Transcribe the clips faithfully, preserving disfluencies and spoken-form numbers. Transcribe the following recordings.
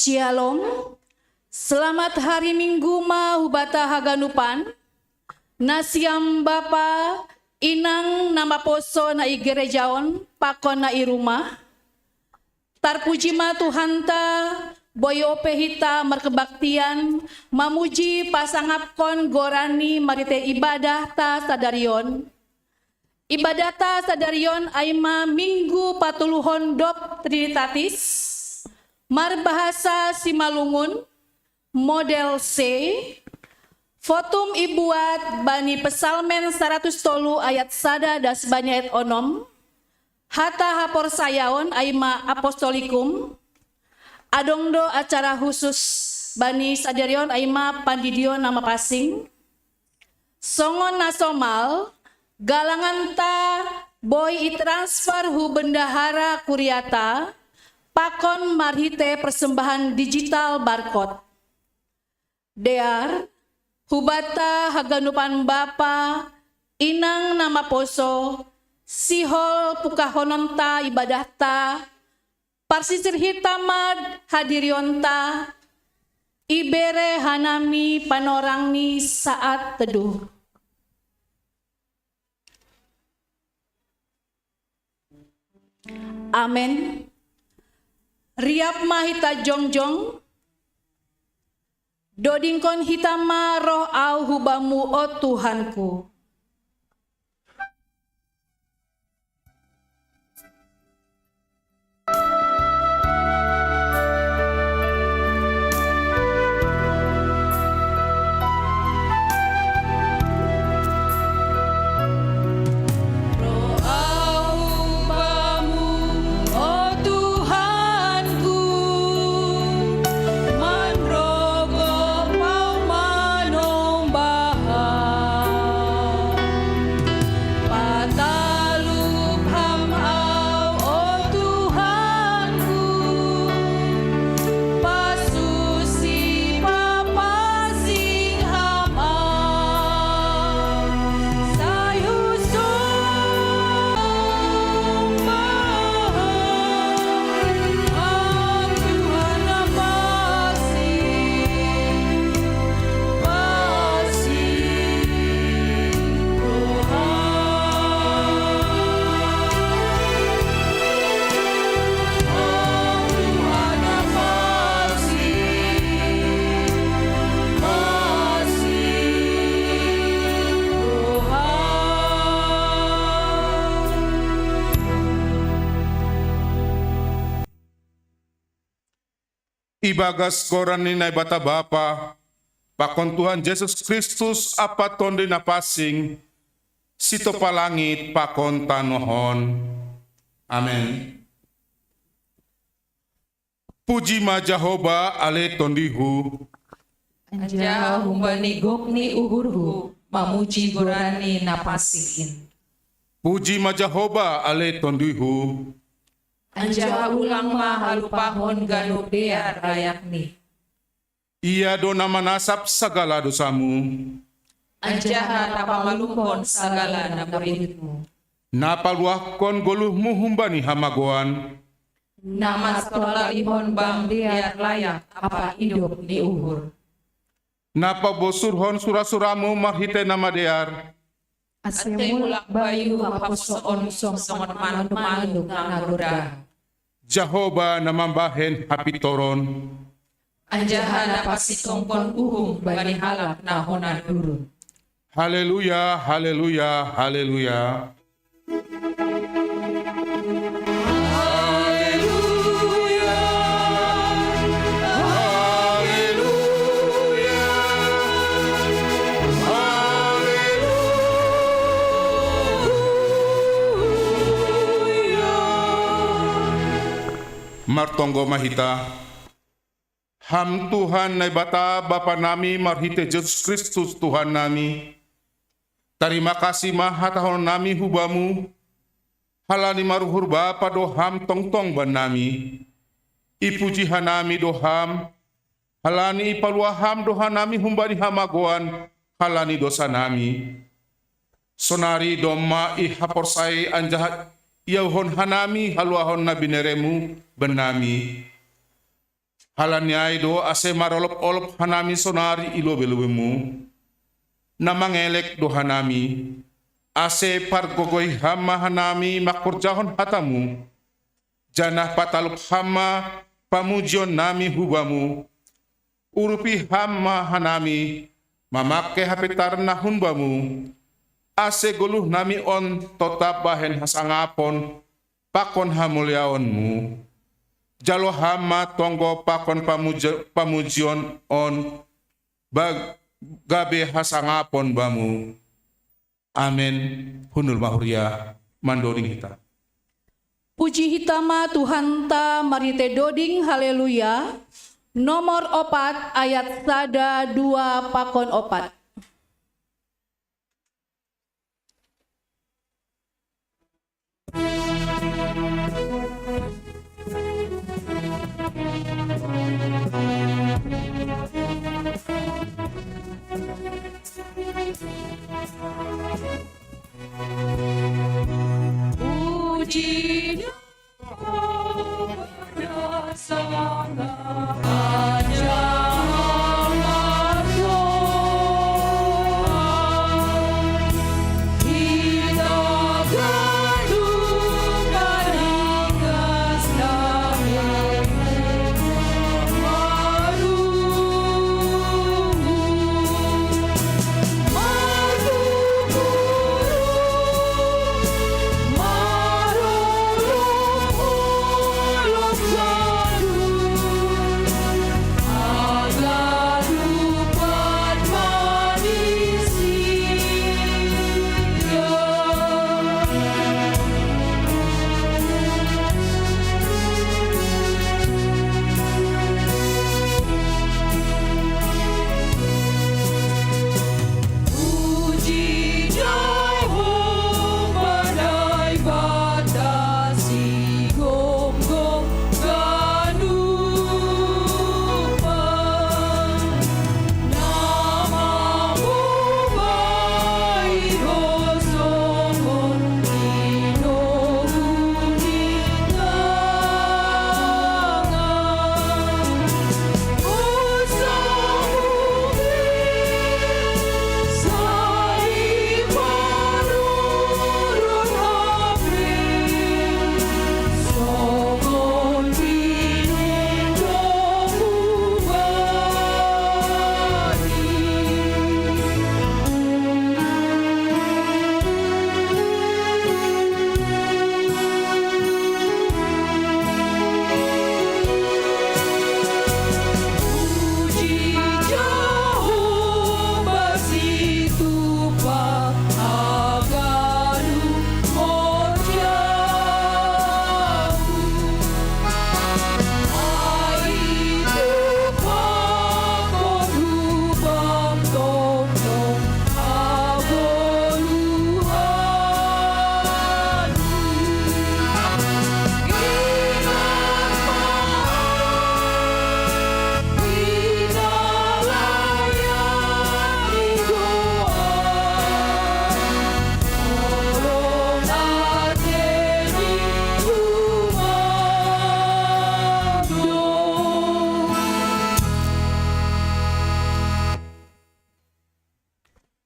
Shalom. Selamat hari Minggu ma hubata haganupan. Nasiam bapa, inang na maposo na i gerejaon, pakon na i rumah. Tarpuji ma Tuhanta, boi ope hita markebaktian, mamuji pasangapkon goran-Ni marhite ibadahta sadarion. Ibadahta sadarion ai ma Minggu patoluhon dob Trinitatis, marbahasa Simalungun, model C, fotum ibuat bani Psalmen saratus tolu ayat sada das bani ayat onom, hata haporsayaon ai ma apostolikum, adong do acara khusus bani sadarion ai ma pandidion na mapasing, songon na somal, galanganta boi itransfer hu bendahara kuriata, pakon marhite persembahan digital barcode. Dear, hubata haganupan bapa, inang na maposo, sihol pukahononta ibadahta, parsisir hita ma hadirionta, ibere hanami panorang ni saat teduh. Amen. Riap ma hita jongjong, dodingkon hita ma roh au hu Bamu, o Tuhanku. Ibagas goran ni Naibata Bapa, pakon Tuhan Jesus Kristus ampa Tonduy Napansing, sitopa langit pakon tanoh on. Amen. Puji ma Jahowa ale tonduyhu. Anjaha humbani gok ni uhurhu mamuji goran-Ni na pansing in. Puji ma Jahowa ale tonduyhu. Anjaha ulang ma halupahon ganup dear layakni. Ia do na manasap sagala dosamu. Anjaha na pamalumhon sagala na boritmu. Na paluahkon goluhmu humbani hamagoan. Na mansatoralihon bam dear layak ampa idop ni uhur. Na pabosurhon sura-suramu marhitei na madear. Ase mulak bayu haposoonmu songon manuk-manuk na gondang. Jahowa na mambahen hapintoron. Anjaha na pasitongkon uhum bani halak na hona durung. Haleluya, haleluya, haleluya. Haleluya, haleluya, haleluya. Martonggo ma hita. Ham Tuhan Naibata Bapa nami marhitei Jesus Kristus Tuhan nami, tarima kasih ma hatahononnami hu Bamu, halani maruhur Bapa do Ham tongtong bannami. Ipuji hanami do Ham, halani ipaluah Ham do hanami humbani hamagoan halani dosanami. Sonari domma ihaporsayaI anjaha iauhon hanami haluahon na binereMu bannami. Halani ai do ase marolop-olop hanami sonari i lobei-lobeimu, na mangelek do hanami, ase pargogohi Ham ma hanami mangkorjahon hatamu, janah patalup Ham ma pamujionnami hu Bamu. Urupi Ham ma hanami mamangke hapintaran na hun Bamu, ase goluhnami on totap bahen hasangapon pakon hamuliaonMu. Jalo Ham ma tonggo pakon pamuji-, pamujion on ba-, gabe hasangapon Bamu. Amen. Hundul ma huria mandoding hita. Puji hita ma Tuhanta marhite doding Haleluya, nomor opat, ayat sada, dua, pakon opat.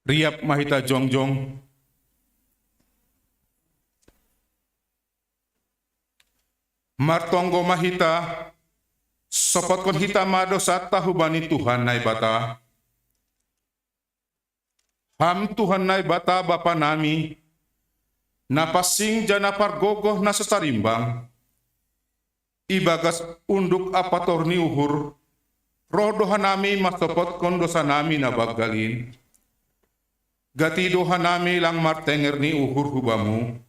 Riap ma hita jongjong. Martonggo ma hita, sopotkon hita ma dousanta hubani Tuhan Naibata. Ham Tuhan Naibata Bapa nami, na pansing janah pargogoh na so tarimbang, ibagas unduk ampa toruh ni uhur, roh do hanami mansopotkon dousa nami na banggal in. Gati do hanami lang martenger ni uhur hu Bamu,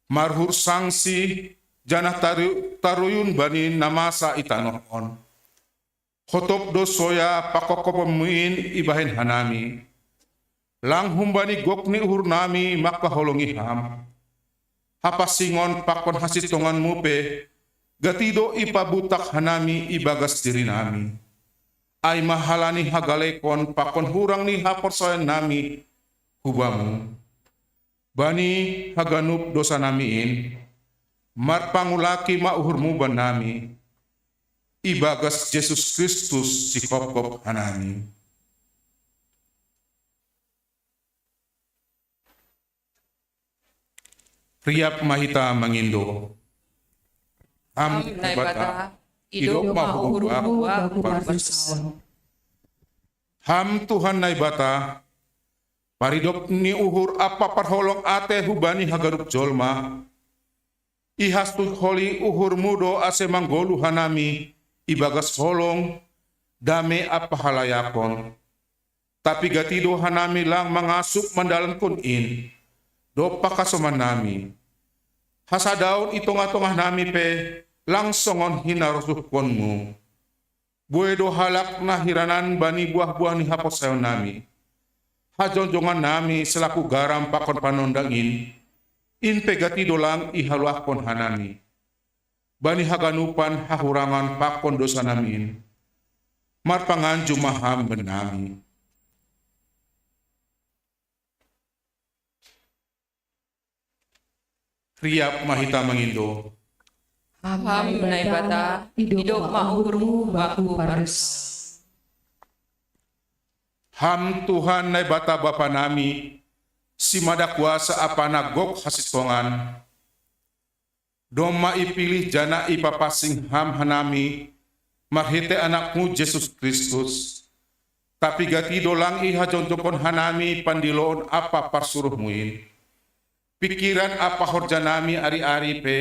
maruhur sangsi, janah taru-, taruyun bani na masa i tanoh on. Hotop do soya pangkopkopon-Mu in ibahen hanami. Lang humbani gok ni uhur nami mangkaholongi Ham. Hapansingon pakon hasintongan-Mu pe, gati do ipabutak hanami ibagas diri nami. Ai ma halani hagalekon pakon hurang ni haporsayaon nami hu Bamu. Bani haganup dousa nami in, marpangulaki ma uhur-Mu bannami. ibagas Jesus Kristus sikopkop hanami. Riap ma hita mangindo. Ham Naibata, idop ma uhurmu baku parsaon. Ham Tuhan Naibata, paridop ni uhur ampa parholong ate hubani haganup jolma. Ihasut holi uhurmu do ase manggoluh hanami ibagas holong, dame ampa halayakon. Tapi gati do hanami lang mangasup mandalankon in, dompak hasomannami. Hasadaon i tongah-tongahnami pe lang songon hinarosuhkonmu. Buei do halak na hiranan bani buah-buah ni haporsayaonnami. Hajongjongannami selaku garam pakon panondang in, in pe gati do lang ihaluahkon hanami. Bani haganupan hahurangan pakon dousanami in, marpanganju ma Ham bennami. Riap ma hita mangindo. Ham Naibata, idop ma uhurmu baku parsaon. Ham Tuhan Naibata Bapanami, simada kuasa ampa na gok hasintongan. Domma ipilih janah ipapansing Ham hanami marhitei AnakMu Jesus Kristus. Tapi gati do lang ihajongjongkon hanami pandiloon ampa parsuruhMu in. Pingkiran ampa horjanami ari-ari pe,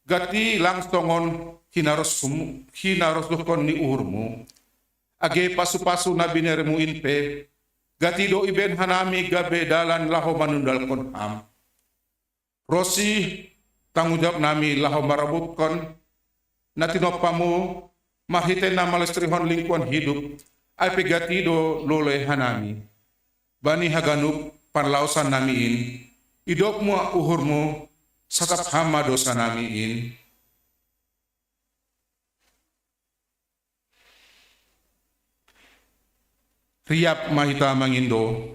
gati lang songon hinarosuhmu, hinarosuhkon ni uhurMu. Age pasu-pasu na binereMu in pe, gati do ibaen hanami gabe dalan laho manundalkon Ham. Ronsi tanggung jawabnami laho marabutkon na tinompa-Mu marhitei na malestrihon lingkungan hidup, ai pe gati do loloi hanami. Bani haganup panlaosannami in, idop ma uhurMu, sasap Ham ma dousanami in. Riap ma hita mangindo.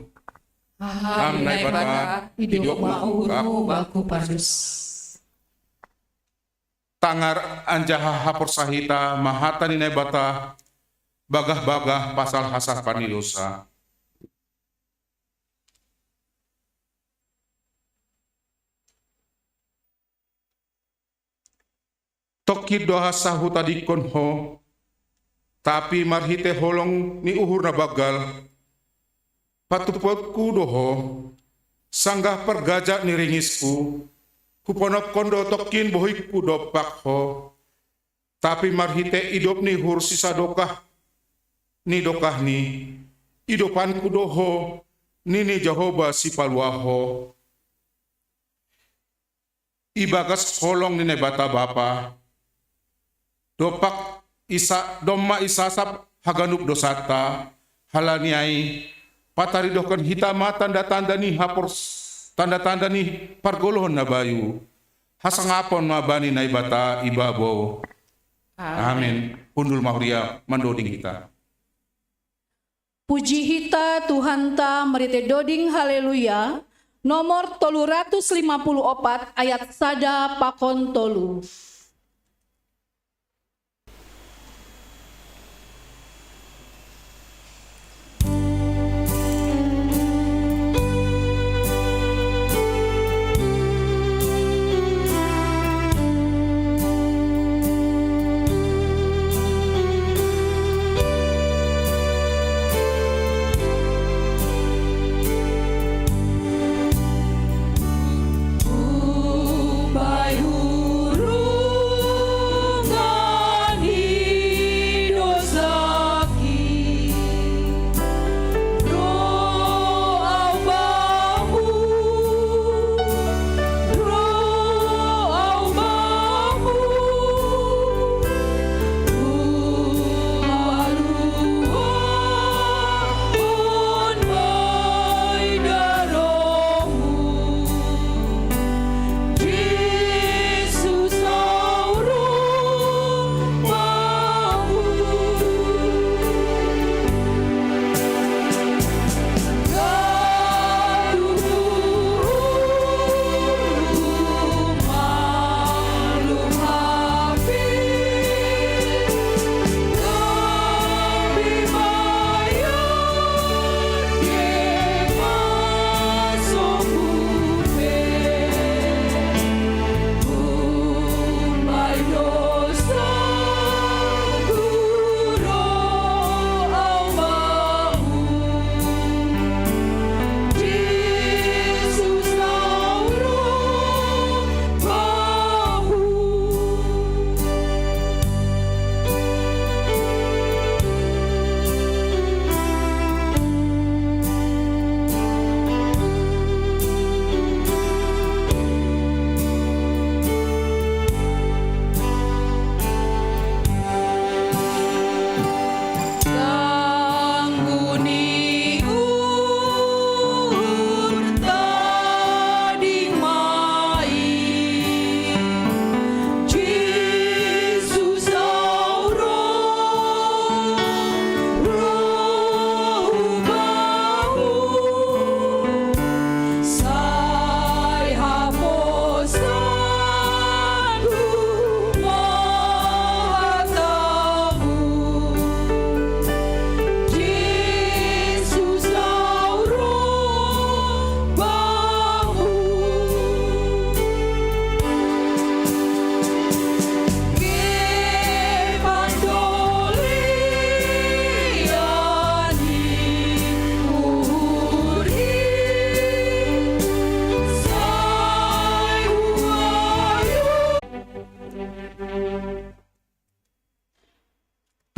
Ham Naibata, idop ma uhurmu baku parsaon. Tangar anjaha haporsayaon hita ma hata ni Naibata, bagah-bagah pasal hasapan ni dousa. Tongkin do hansa hutadingkon Ho, tapi marhitei holong ni uhur na banggal, patumpuonku do Ho, sanggah pargajak ni ringisku, huponopkon do tongkin bohingku dompak Ho, tapi marhitei idop ni uhur sisadokah ni dokahni, idopanku do Ho, nini Jahowa Sipaluah Ho. Ibagas holong ni Naibata Bapa, dompak isa, domma isasap haganup dousanta, halani ai pataridohkon hita ma tanda-tanda ni hapor, tanda-tanda ni pargoluhon na bayu. Hasangapon ma bani Naibata ibebou. Amen. Hundul ma huria mandoding hita. Puji hita Tuhanta marhitei doding Haleluya, nomor tolu ratus lima puluh opat, ayat sada pakon tolu.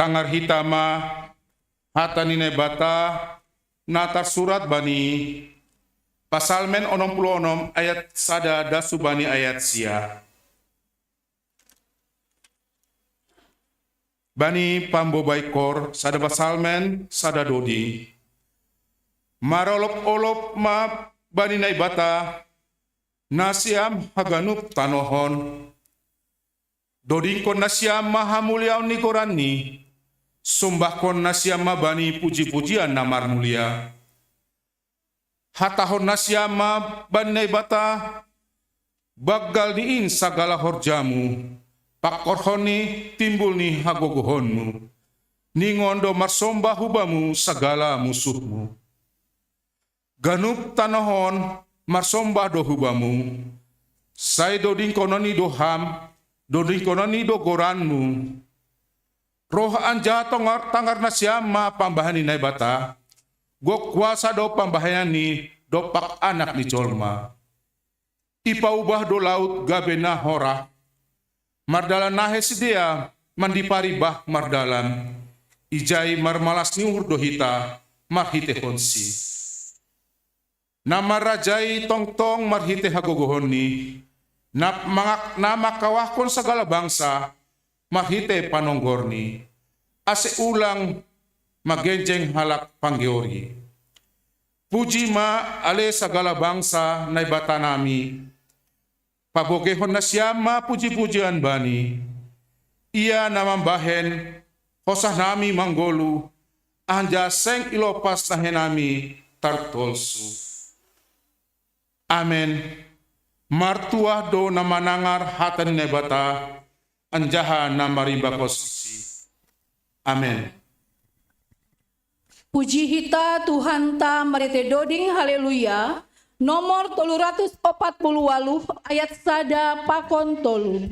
Ngarhita ma hata ni Naibata na tarsurat bani Pasalmen onom puluh onom ayat sada dasu bani ayat sia. Bani pambobai kor sada Pasalmen sada doding. Marolop-olop ma bani Naibata nasiam haganup tanohon. Dodingkon nasiam ma hamuliaon ni goranni. Sombahkon nasiam ma bani puji-pujian na marmulia. Hatahon nasiam ma bani Naibata, banggal ni in sagala horjamu, pangkorhon ni timbul ni hagogohonmu. Ningon do marsombah hu bamu sagala musuhmu. Ganup tanohon marsombah do hu bamu. Sai dodingkononni do ham, dodingkononni do goranmu. Roh anjaha tongar, tangar nasiam ma pambahen ni Naibata, gok kuasa do pambahenanni dompak Anak ni jolma. Ipaubah do laut gabe na horah. Mardalan nahe sidea mandipari bah mardalan. Ijai marmalas ni uhur do hita marhitehonsi. Na marajai tongtong marhite hagogohonni, na mangak-, na mangkawahkon sagala bangsa marhite panonggorni, ase ulang magenjeng halak panggeori. Puji ma ale sagala bangsa Naibatanami, pabogehon nasiam ma puji-pujian Bani. Ia na mambahen hosahnami manggoluh, anjaha seng ilopas nahenami tartolsu. Amen. Martuah do na manangar hata ni Naibata, anjaha na marimbangkonsi. Amen. Puji hita Tuhanta marhite doding Haleluya, nomor tolu ratus opat puluh waluh ayat sada pakon tolu.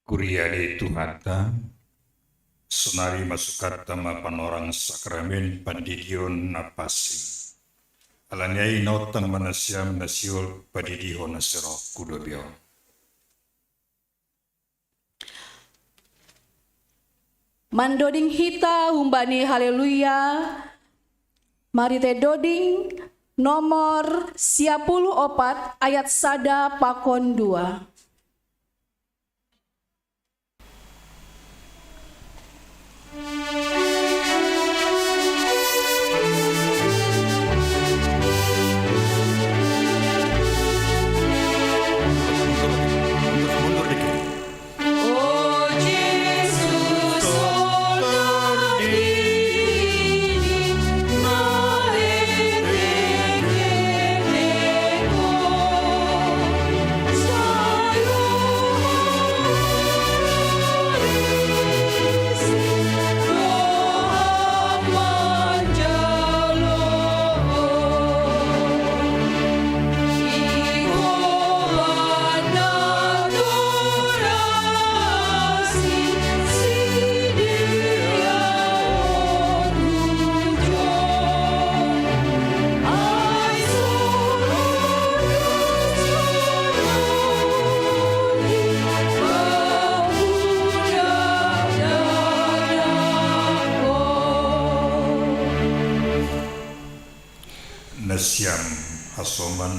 Kuria ni Tuhanta, sonari masukanta ma panorang sakramen pandidion na pansing. Ala ni ai naontang ma nasiam na sihol padidihon na sirohku dope on. Mandoding hita humbani Haleluya, marhite doding nomor sia puluh opat ayat sada pakon dua.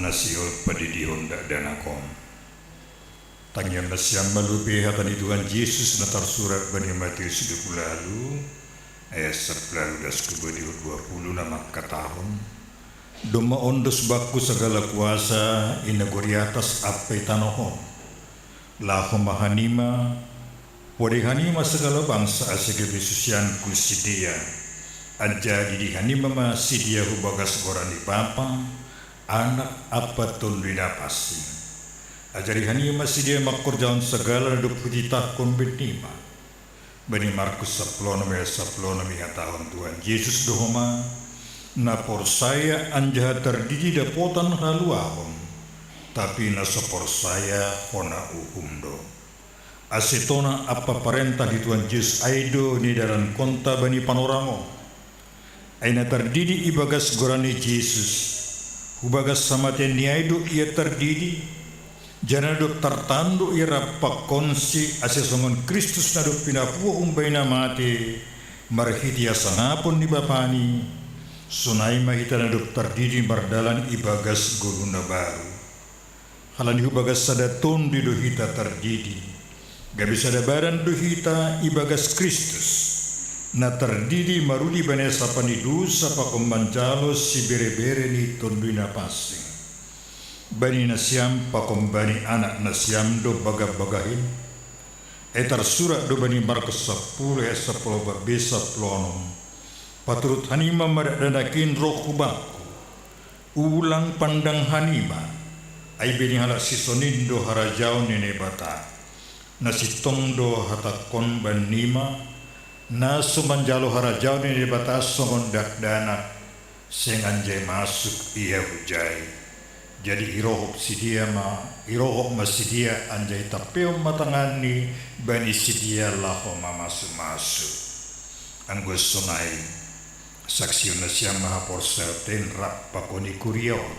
na sihol padidihon dakdanak on. Tangion nasiam ma lobei hata ni Tuhan Jesus na tarsurat bani Matius dua pulu ualu, ayat sampulu ualu das tu dua pulu na mangkatahon: Domma ondos bangku sagala kuasa i nagori atas ampa i tanoh on. Laho ma hanima, podai hanima sagala bangsa ase gabe susianku sidea, anjaha didi hanima ma sidea hu bagas goran ni Bapa, Anak ampa Tonduy Napansing. Ajari hanima sidea mangkorjahon sagala na dob hutitahkon bennima. Bani Markus sampulu onom ayat sampulu onom ihatahon Tuhan Jesus do homa: Na porsaya anjaha tardidi dapotan haluahon, tapi na so porsaya hona uhum do. Ase tona ampa parentah ni Tuhan Jesus ai do nidalankonta bani panorang on. Ai na tardidi ibagas goran ni Jesus, hu bagas hamateanni ai do ia tardidi, janah na dob tartando ia rap pangkonsi, ase songon Kristus na dob pinapuho humbani na mate, marhite hasangapon ni Bapani, sonai ma hita na dob tardidi mardalan ibagas goluh na baru. Halani hu bagas sada tonduy do hita tardidi. Gabe sada badan do hita ibagas Kristus, na tardidi maruli bani hasapan ni dousa pakon manjalo siberebere ni Tonduy Napansing. Bani nasiam pakon bani anak nasiam do bagah-bagahin. Ai tarsurat do bani Markus sampulu ayat sampulu opat be sampulu onom: Paturut hanima ma dakdanak in roh hu bangku. Ulang pandang hanima, ai bere ni halak sisongon in do harajaon ni Naibata. Na sintong do hatangkon bannima: Na so manjalo harajaon ni Naibata songon dakdanak, seng anjai masuk ia hujai. Jadi irohop sidea ma, irohop ma sidea anjai tampehon ma tanganni bani sidea laho mamasu-masu. Anggo sonai, saksihon nasiam ma haporsayaonta in rap pakon i kuria on.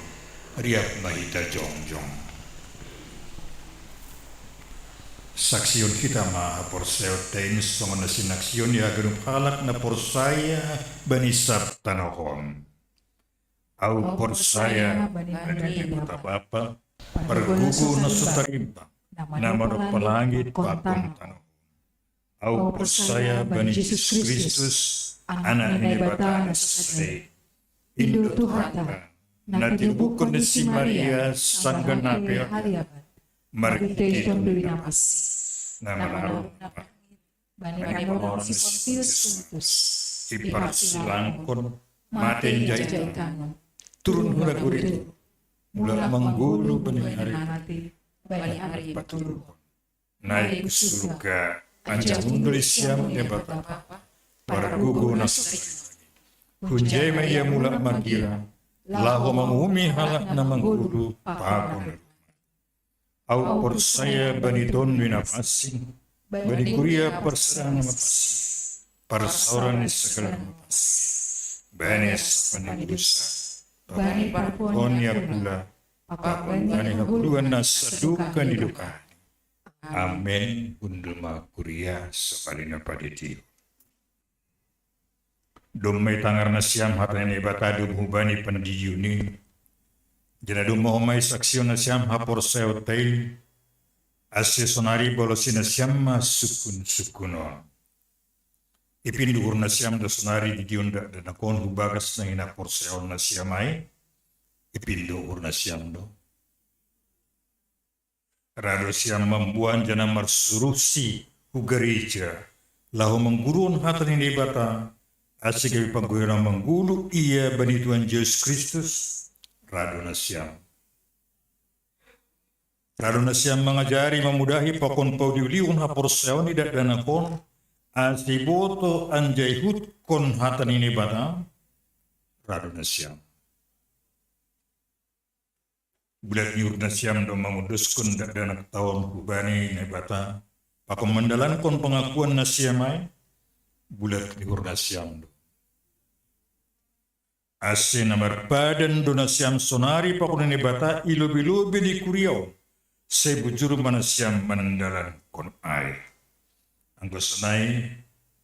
Riap ma hita jongjong. Saksihon hita ma haporsayaonta in songon na sinaksihon ni haganup halak na porsaya bani sab tanoh on. Ahu porsaya bani Naibata Bapa, pargogo na so tarimbang, na manompa langit pakon tanoh. Ahu porsaya bani Jesus Kristus, Anak ni Naibata na sasada i, Indo Tuhanta, na tinubuhkon ni si Maria sanggah na pe haliaban, marhite Tonduy Napansing, na manaruhon bani panorang ni si Pontius Pilatus, diparsilangkon, mate anjaha turun hu nagori, mulak manggoluh bani na mate, bani ari patoluhon. Naik hu surga, anjaha hundul di siamun ni Naibata Bapa, pargogo na so tarimbang. Hunjai ma ia mulak manghilang, laho manguhumi halak na manggoluh pakon. Ahu porsaya bani Tonduy Napansing, bani kuria parsadaan na mapansing, parsaoran ni sagala na mapansing, bani hasapan ni dousa, bani parpunguan ni angkula, pakon bani hagoluhan na sadokah ni dokahni. Amen. Hundul ma kuria, sabali na padidihon. Domma itangar nasiam hata ni Naibata domu hubani pandidion i, janah domma homa isaksihon nasiam haporsayaonta i, ase sonari balosi nasiam ma sungkun-sungkun on. Ipindo uhur nasiam do sonari didion dakdanak on hu bagas na hinaporsayaon nasiam ai? Ipindo uhur nasiam do? Ra do siam mamboan janah marsuruhsi hu gareja, laho mangguruhon hata ni Naibata, ase gabe panggohi na manggoluh ia bani Tuhan Jesus Kristus? Ra do nasiam. Ra do nasiam mangajari, mamudahi pakon pauliulihon haporsayaon ni dakdanak on, ase iboto anjaha ihutkon hata ni Naibata? Ra do nasiam. Bulat ni uhur nasiam do mangondoskon dakdanak taon hubani Naibata, pakon mandalankon pangakuan nasiam ai? Bulat ni uhur nasiam do. Ase na marpadan do nasiam sonari pakon ni Naibata i lobei-lobei ni kuria on, sai bujur ma nasiam mandalankon ai. Anggo sonai,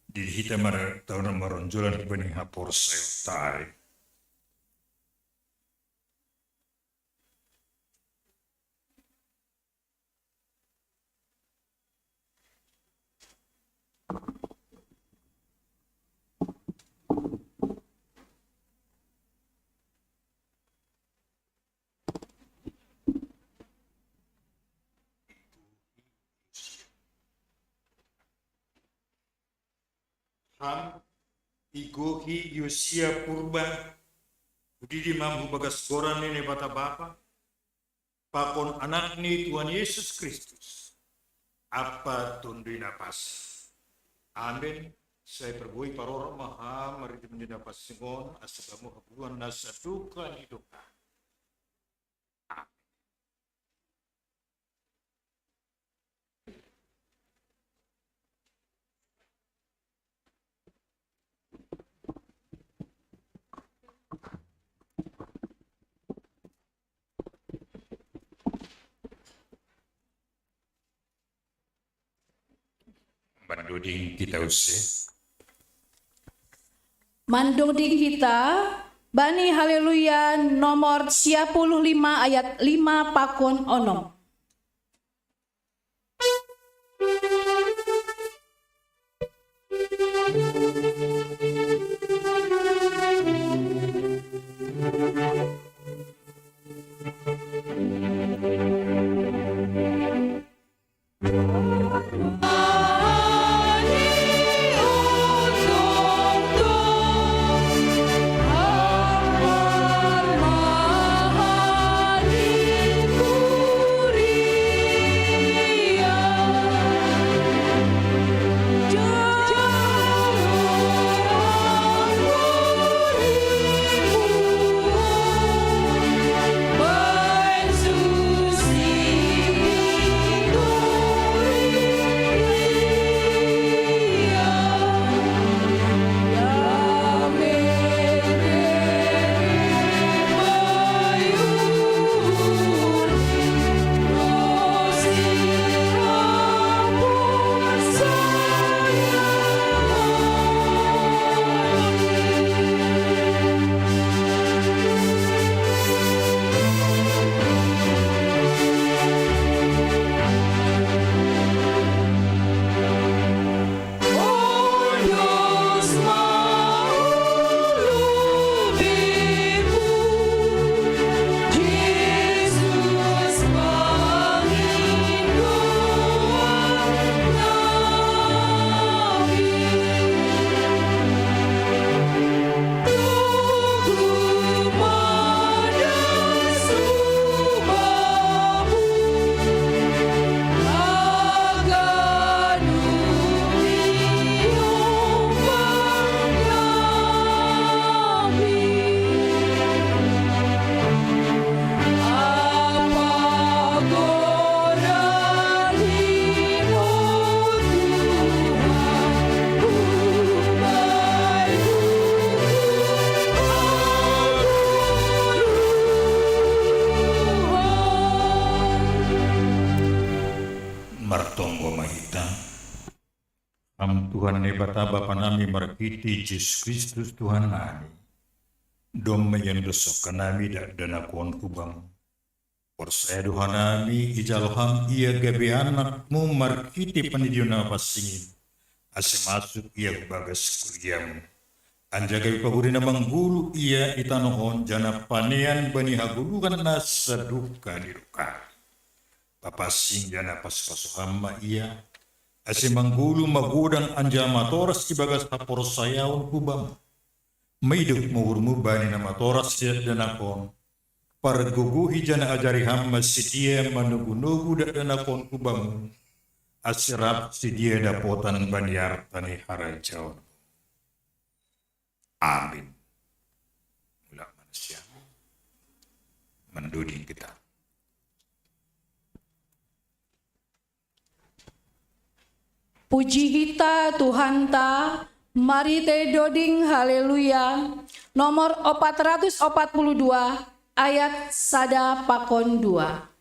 didi hita ma taon maronjolan hubani haporsayaonta ai. Ham, igohi Yosia Purba, hudidi ma Ham hu bagas goran ni Naibata Bapa, pakon Anak ni Tuhan Yesus Kristus, ampa Tonduy Napansing. Amen. Sai parbue parorot ma Ham marhite Tonduy Napansing on, asa bamu haburuan na sadokah ni dokah. Mandoding hita use. Mandoding hita bani Haleluya nomor sia puluh lima ayat lima pakon onom. Martonggo ma hita. Ham Tuhan Naibata Bapa nami, marhite Jesus Kristus Tuhan nami, domma iandoshon hanami dakdanak on hu Bamu. Porsaya do hanami ijalo Ham ia gabe anakMu marhite pandidion na pansing in, ase masuk ia hu bagas kuriaMu. Anjaha gabe pahuri na mangguru ia i tanoh on, janah panean bani hagoluhan na sadokah ni dokah. Papansing janah pasu-pasu Ham ma ia, ase manggoluh magodang anjaha matoras ibagas haporsayaon hu Bamu. Maidop ma uhurMu bani na matoras dakdanak on, pargogohi janah ajari Ham ma sidea manogu-nogu dakdanak on hu Bamu, ase rap sidea dapotan bani arta ni harajaon. Amin. Mulak ma nasiam. Mandoding hita. Puji hita Tuhanta, marhite doding Haleluya, nomor opat ratus opat puluh dua, ayat sada pakon dua.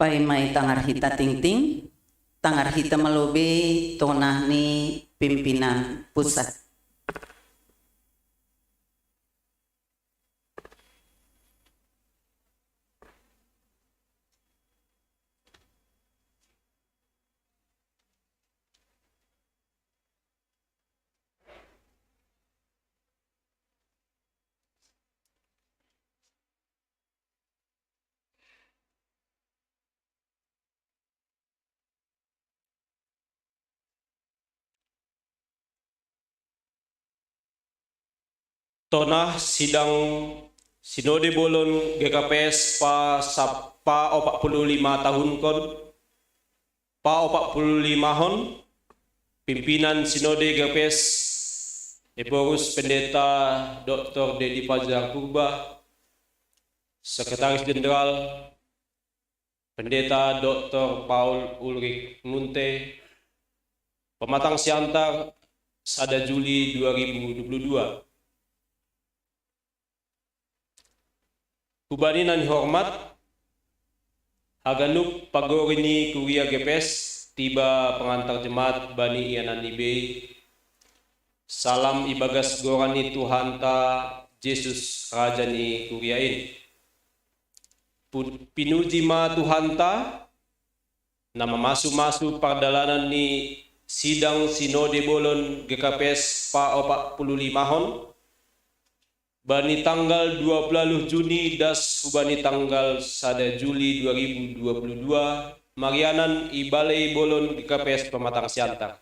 Paima i tangar hita tingting, tangar hita malobei tonah ni pimpinan pusat. Tonah sidang Sinode Bolon G K P S pa sap-, pa opat puluh lima tahun kon, pa opat puluh lima hon, pimpinan Sinode G K P S, Ephorus Pendeta Doktor Dedi Fajar Purba, Sekretaris Jenderal, Pendeta Doktor Paul Ulrich Munte, Pematang Siantar, sada Juli dua ribu dua puluh dua. Hubani na nihormat, haganup pagori ni kuria G P S, tiba pangantar jemaat bani ianan ni bei. Salam ibagas goran ni Tuhanta Jesus, Raja ni kuria in. Pu-, pinuji ma Tuhanta, na mamasu-masu pardalanan ni sidang Sinode Bolon G K P S pa opat puluh lima hon, bani tanggal dua puluh Juni das hubani tanggal sada Juli dua ribu dua puluh dua, marianan i Balei Bolon G K P S Pematang Siantar.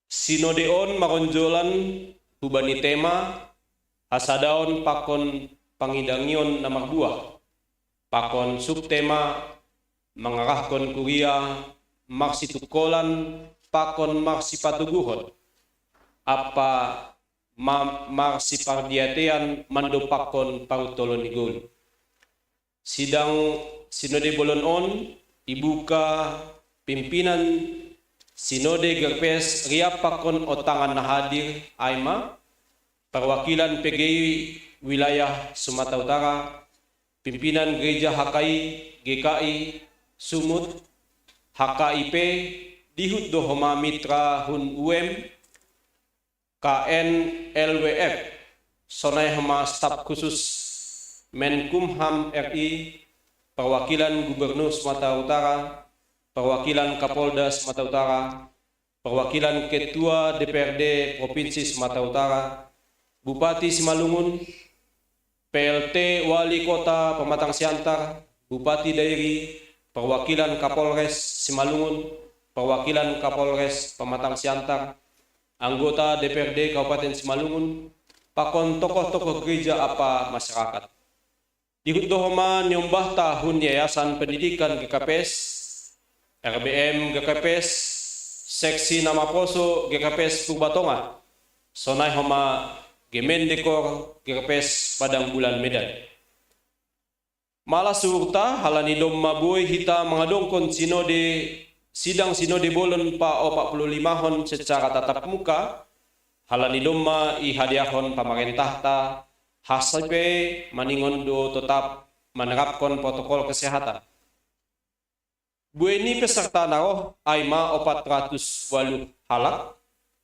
Sinode on maronjolan hubani tema, hasadaon pakon pangidangion na marbuah, pakon subtema, mangarahkon kuria marsitungkolan pakon marsipatoguhon, ampa ma-, marsipardiatean mandompakkon paruntolon ni goluh. Sidang Sinode Bolon on ibuka pimpinan Sinode G K P S riap pakon ontangan na hadir, ai ma, perwakilan P G I wilayah Sumatera Utara, pimpinan Gereja H K I, G K I, Sumut, H K I P, dihut do homa mitra hun U M, K N L W F, sonai homa staf khusus Menkumham R I, perwakilan Gubernur Sumatera Utara, perwakilan Kapolda Sumatera Utara, perwakilan Ketua D P R D Provinsi Sumatera Utara, Bupati Simalungun, P L T Wali Kota Pematang Siantar, Bupati Dairi, perwakilan Kapolres Simalungun, perwakilan Kapolres Pematang Siantar, anggota D P R D Kabupaten Simalungun, pakon tokoh-tokoh gereja ampa masyarakat. Dihut do homa niombahta hun Yayasan Pendidikan G K P S, R B M G K P S, Seksi na maposo G K P S Purba Tongah, sonai homa Gemendikbud G K P S Padang Bulan Medan. Malas uhurta, halani domma boi hita mangadongkon sinode, sidang Sinode Bolon pa opat puluh lima hon secara tatap muka, halani domma ihadiahon pamarentahta, hasipe maningon do totap manerapkon protokol kesehatan. Buei ni peserta na roh, ai ma opat ratus waluh halak,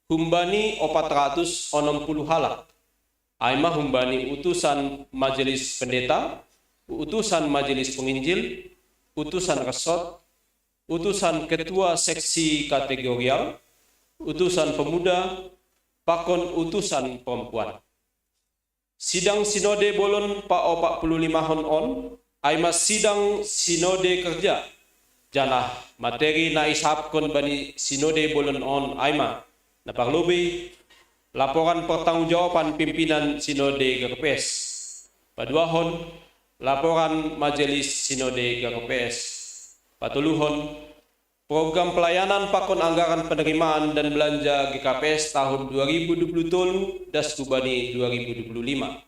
humbani opat ratus onom puluh halak, ai ma humbani utusan Majelis Pendeta, utusan Majelis Penginjil, utusan resort, utusan ketua seksi kategorial, utusan pemuda, pakon utusan perempuan. Sidang Sinode Bolon pa opat puluh lima hon on, ai ma sidang sinode kerja, janah materi na isahapkon bani Sinode Bolon on ai ma, na parlobei, laporan pertanggungjawaban pimpinan Sinode G K P S. Paduahon, laporan Majelis Sinode G K P S. Patoluhon, program pelayanan pakon anggaran penerimaan dan belanja G K P S tahun dua ribu dua puluh tolu das hubani dua ribu dua puluh lima.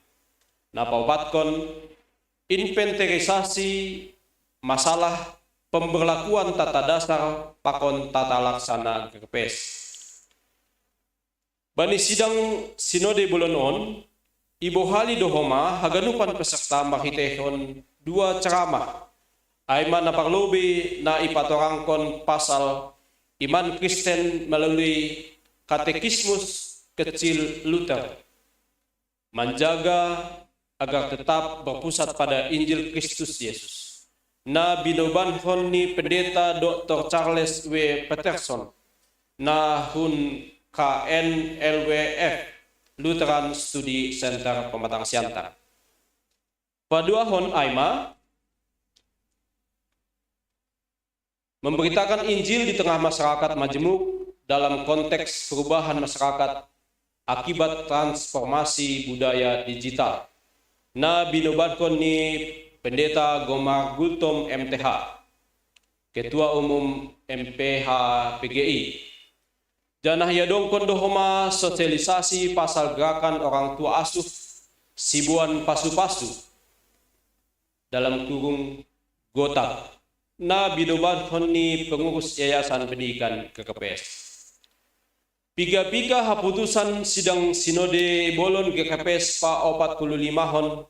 Na paopatkon, inventarisasi masalah pemberlakuan tata dasar pakon tata laksana G K P S. Bani sidang Sinode Bolon on, ibohali do homa haganupan peserta marhiteihon dua ceramah, Ai ma na parlobei na ipatorangkon pasal iman Kristen melalui Katekismus Kecil Luther, menjaga agar tetap berpusat pada Injil Kristus Yesus, na binobanhon ni Pendeta Doktor Charles W. Peterson, na hun K N L W F, Lutheran Study Center Pematang Siantar. Paduahon ai ma, memberitakan Injil di tengah masyarakat majemuk dalam konteks perubahan masyarakat akibat transformasi budaya digital, na binobanhon ni Pendeta Gomar Gultom, M T H, Ketua Umum M P H P G I. Janah iadongkon do homa sosialisasi pasal gerakan orang tua asuh sibuan pasu-pasu, dalam kurung GOTAP, na binobanhon ni pengurus Yayasan Pendidikan G K P S. Piga-piga haputusan sidang Sinode Bolon G K P S paopat puluh limahon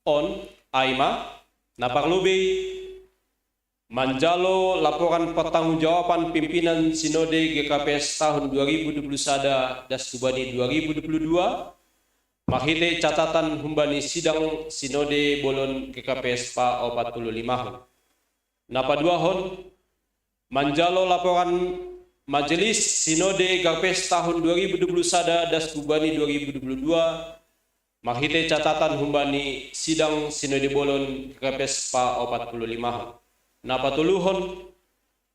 on ai ma, na parlobei, manjalo laporan pertanggungjawaban pimpinan Sinode G K P S tahun dua ribu dua puluh sada das hubani dua ribu dua puluh dua, marhitei catatan humbani sidang Sinode Bolon G K P S paopat puluh limahon. Na paduahon, manjalo laporan Majelis Sinode G K P S tahun dua ribu dua puluh sada das hubani dua ribu dua puluh dua, marhitei catatan humbani sidang Sinode Bolon G K P S paopat puluh limahon. Na patoluhon,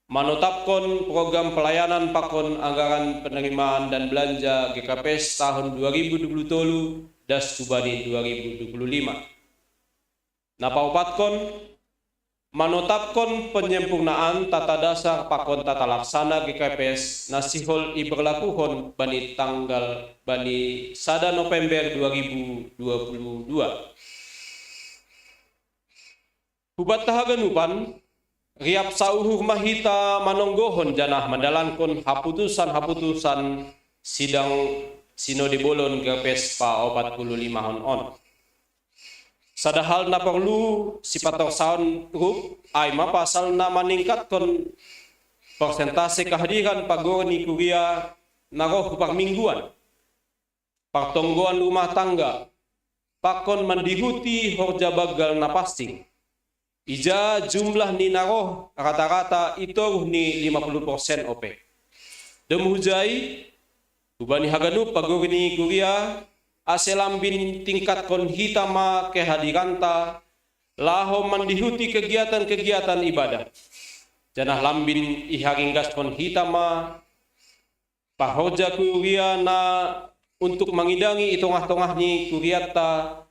manotapkon program pelayanan pakon anggaran penerimaan dan belanja G K P S tahun dua ribu dua puluh tolu das hubani dua ribu dua puluh lima. Na paopatkon, manotapkon penyempurnaan tata dasar pakon tata laksana G K P S na sihol iberlakuhon bani tanggal, bani sada November dua ribu dua puluh dua. Hubanta haganupan, riap sauhur ma hita manonggohon janah mandalankon haputusan-haputusan sidang Sinode Bolon G K P S paopat puluh limahon on. Sada hal na porlu sipatorsaon rup, ai ma pasal na maningkatkon persentase kehadiran pagori ni kuria na roh hu parmingguan, partonggoan rumah tangga, pakon mandihuti horja banggal na pansing. Ija jumlah ni na roh rata-rata i toruh ni lima puluh persen ope. Domu hujai, hubani haganup pagori ni kuria, ase lambin tingkatkon hita ma kehadiranta, laho mandihuti kegiatan-kegiatan ibadah. Janah lambin iharinggaskon hita ma pahorja kuria na untuk mangidangi i tongah-tongah ni kurianta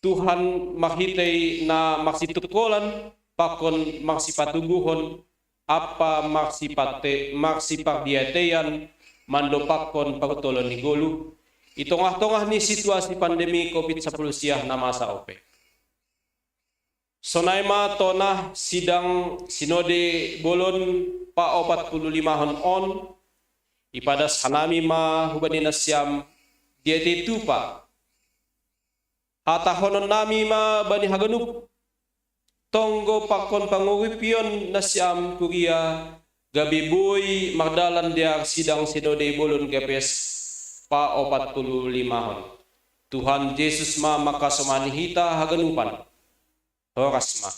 Tuhan marhitei na marsitungkolan pakon marsipatuguhon ampa marsipate-, marsipardiateian mandompakkon parutolon ni goluh, i tongah-tongah ni situasi pandemi covid sapuluh siah na masa ope. Sonai ma tonah sidang Sinode Bolon paopat puluh limahon on, ipadas hanami ma hubani nasiam diatei tupa. Hatahononnami ma bani haganup tonggo pakon panguripion nasiam kuria, gabe boi mardalan dear sidang Sinode Bolon G K P S paopat puluh limahon. Tuhan Jesus ma mangkasomani hita haganupan. Horas ma.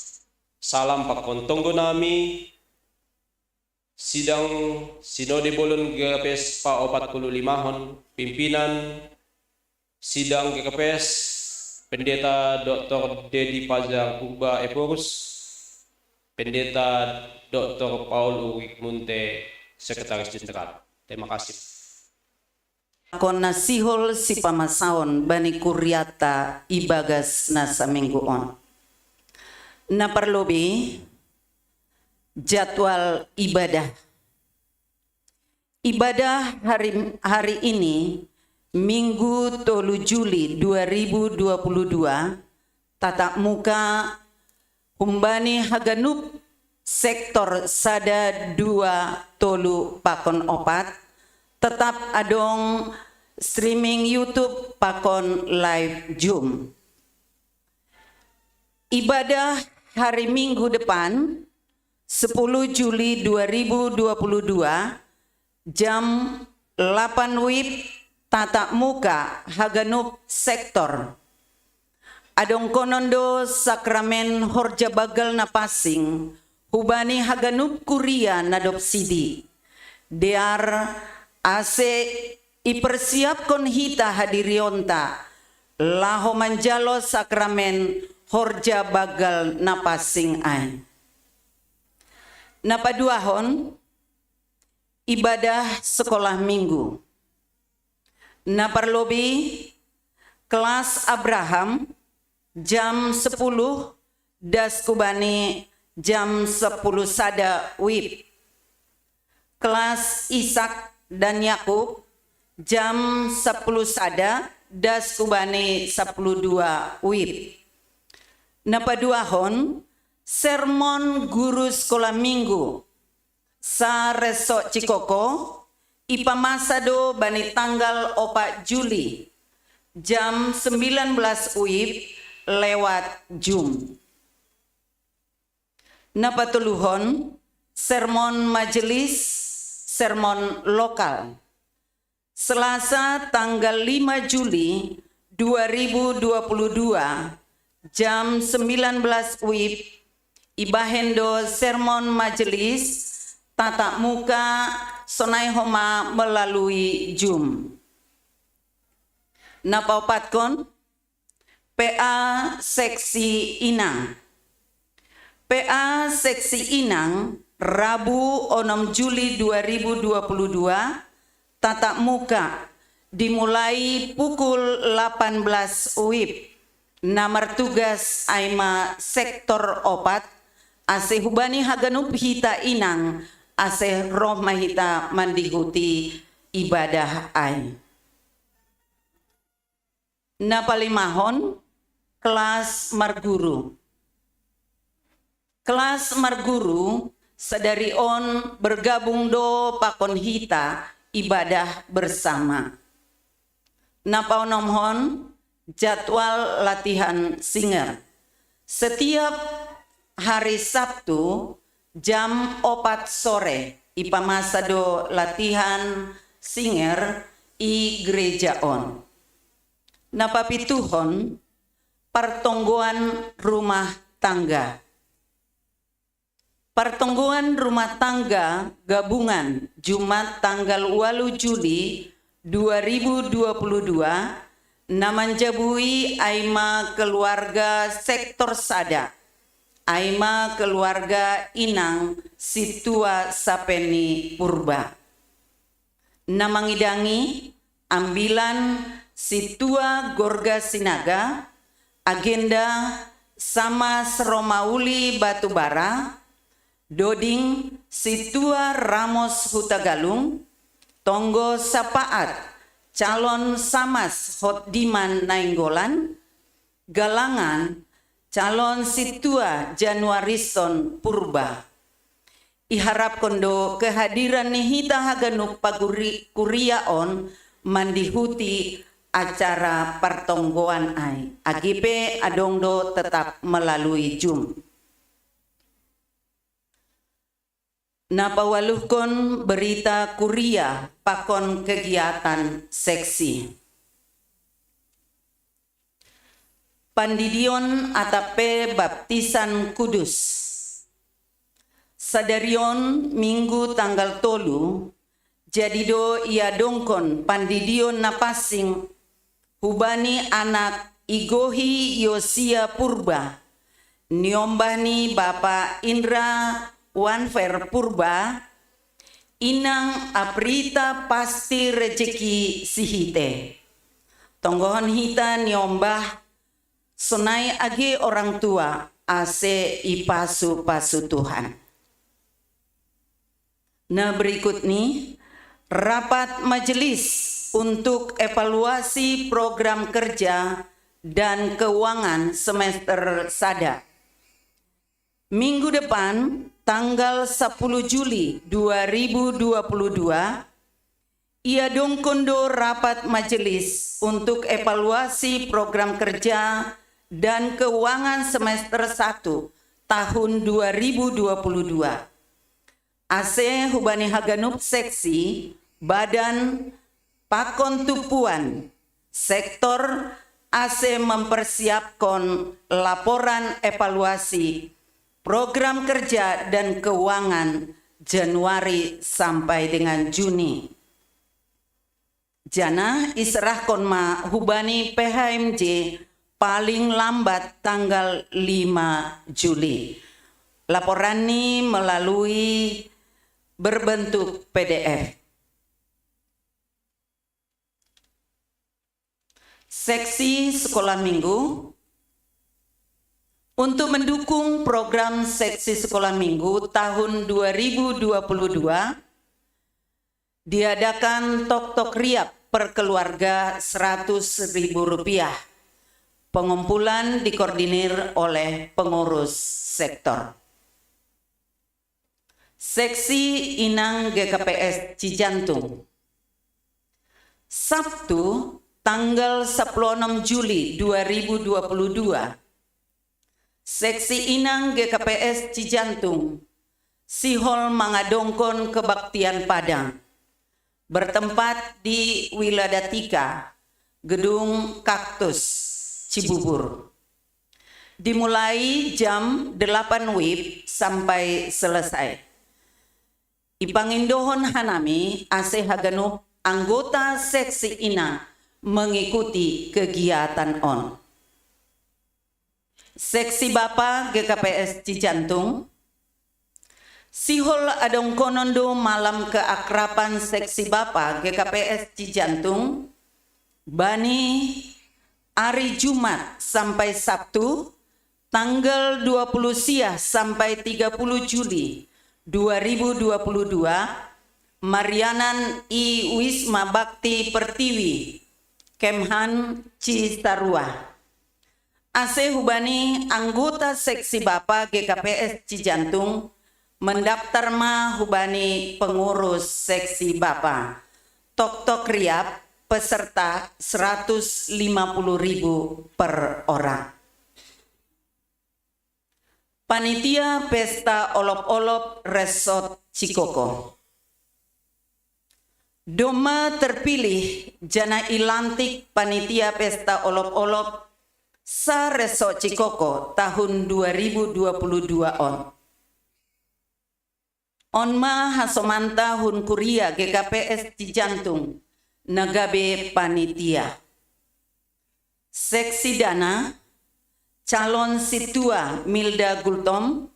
Salam pakon tonggonami, sidang Sinode Bolon G K P S paopat puluh limahon, pimpinan sidang G K P S, Pendeta Doktor Dedi Fajar Purba Ephorus, Pendeta Doktor Paul Ulrich Munte, Sekretaris Jenderal. Terima kasih. Pakon na sihol sipamasaon bani kuriata ibagas na saminggu on. Na parlobei, jadwal ibadah. Ibadah hari, hari ini, Minggu tolu Juli dua ribu dua puluh dua, tatap muka humbani haganup sektor sada, dua, tolu pakon opat, tetap adong streaming YouTube pakon live Zoom. Ibadah hari Minggu depan, sepuluh Juli dua ribu dua puluh dua, jam delapan wib, tatap muka haganup sektor. Adongkonon do sakramen horja bagal na pansing hubani haganup kuria na dob sidi. Dear ase ipersiapkon hita hadirionta laho manjalo sakramen horja bagal na pansing ai. Na paduahon, ibadah sekolah minggu. Na parlobei, kelas Abraham, jam sepuluh, das hubani jam sepuluh sada wib. Kelas Ishak dan Yakub, jam sepuluh sada, das hubani sepuluh dua wib. Na paduahon, sermon guru sekolah minggu, saresok cikoko, ipamasa do bani tanggal opat Juli, jam sembilan belas wib lewat Zoom. Na patoluhon, sermon majelis, sermon lokal. Selasa tanggal lima Juli dua ribu dua puluh dua, jam sembilan belas wib, ibahen do sermon majelis tatap muka sonai homa melalui Zoom. Na paopatkon, P A seksi inang. P A seksi inang, Rabu onom Juli dua ribu dua puluh dua, tatap muka, dimulai pukul delapan belas wib. Na martugas ai ma sektor opat, ase hubani haganup hita inang, ase roh ma hita mandihuti ibadah ai. Na palimahon, kelas marguru. Kelas marguru sadari on bergabung do pakon hita ibadah bersama. Na paonomhon, jadwal latihan singer. Setiap hari Sabtu jam opat sore ipamasa do latihan singer i gereja on. Na papituhon, partonggoan rumah tangga. Partonggoan rumah tangga gabungan Jumat tanggal walu Juli dua ribu dua puluh dua, na manjabui ai ma keluarga sektor sada, ai ma keluarga inang Sintua Sapeni Purba. Na mangidangi ambilan Sintua Gorga Sinaga, agenda Samas Romauli Batubara, doding Sintua Ramos Hutagalung, tonggo sapaat calon Samas Hotdiman Nainggolan, galangan calon Sintua Januarison Purba. Iharapkon do kehadiran ni hita haganup paguri-, kuria on mandihuti acara partonggoan ai. Age pe adong do tetap melalui Zoom. Na pawaluhkon berita kuria pakon kegiatan seksi. Pandidion atap pe baptisan kudus. Sadari on Minggu tanggal tolu, jadi do iadongkon pandidion na pansing hubani anak igohi Yosia Purba, niombah ni Bapa Indra Wanfer Purba, inang Aprita Pasti Rejeki Sihite. Tonggohon hita niombah sonai age orang tua ase ipasu-pasu Tuhan. Na berikut ni rapat majelis untuk evaluasi program kerja dan keuangan semester sada. Minggu depan, tanggal sepuluh Juli dua ribu dua puluh dua, iadongkon do rapat majelis untuk evaluasi program kerja dan keuangan semester satu tahun dua ribu dua puluh dua. Ase hubani haganup seksi, badan, pakon tumpuan, sektor, ase mempersiapkon laporan evaluasi program kerja dan keuangan Januari sampai dengan Juni. Janah iserahkon ma hubani P H M J paling lambat tanggal lima Juli. Laporan ni melalui berbentuk P D F. Seksi sekolah minggu. Untuk mendukung program seksi sekolah minggu tahun dua ribu dua puluh dua, diadakan tok-tok riap per keluarga seratus ribu rupiah. Pengumpulan dikoordinir oleh pengurus sektor. Seksi Inang G K P S Cijantung. Sabtu, tanggal sepuluh enam Juli dua ribu dua puluh dua, Seksi Inang G K P S Cijantung sihol mangadongkon kebaktian Padang, bertempat di Wiladatika, Gedung Kaktus, Cibubur. Dimulai jam delapan wib sampai selesai. Ipangindohon hanami ase haganup anggota seksi Inang mengikuti kegiatan on. Seksi Bapa G K P S Cijantung, sihol adongkonon do malam keakraban seksi Bapa G K P S Cijantung bani ari Jumat sampai Sabtu, tanggal dua puluh siah sampai tiga puluh Juli dua ribu dua puluh dua, marianan i Wisma Bakti Pertiwi, Kemhan, Cisarua. Ase hubani anggota seksi Bapa G K P S Cijantung mendaftar ma hubani pengurus seksi Bapa. Tok-tok riap, peserta seratus lima puluh ribu per orang. Panitia Pesta Olop-olop Resort Cikoko. Domma terpilih janah ilantik panitia Pesta Olop-olop sa-Resort Cikoko tahun dua ribu dua puluh dua on. On ma hasomanta hun kuria G K P S Cijantung na gabe panitia. Seksi Dana, calon Sintua Milda Gultom,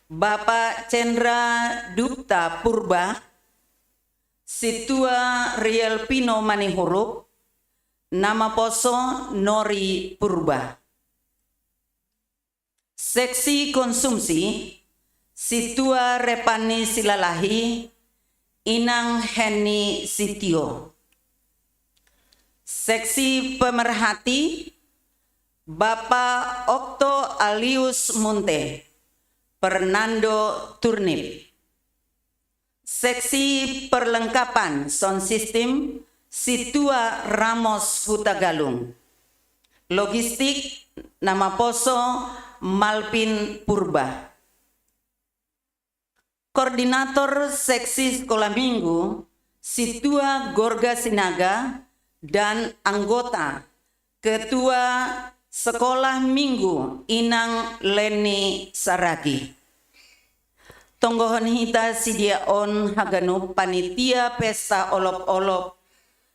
Bapa Cendra Dupta Purba, Sintua Riel Pino Manihuruk, na maposo Nori Purba. Seksi Konsumsi, Sintua Repani Silalahi, Inang Heni Sitio. Seksi Pemerhati, Bapa Okto Alius Munte, Fernando Turnip. Seksi Perlengkapan Sound System, Sintua Ramos Hutagalung. Logistik, na maposo Malvin Purba. Koordinator Seksi Sekolah Minggu, Sintua Gorga Sinaga, dan anggota Ketua Sekolah Minggu Inang Leni Saragi. Tonggohon hita si dia on haganup panitia Pesta Olop-olop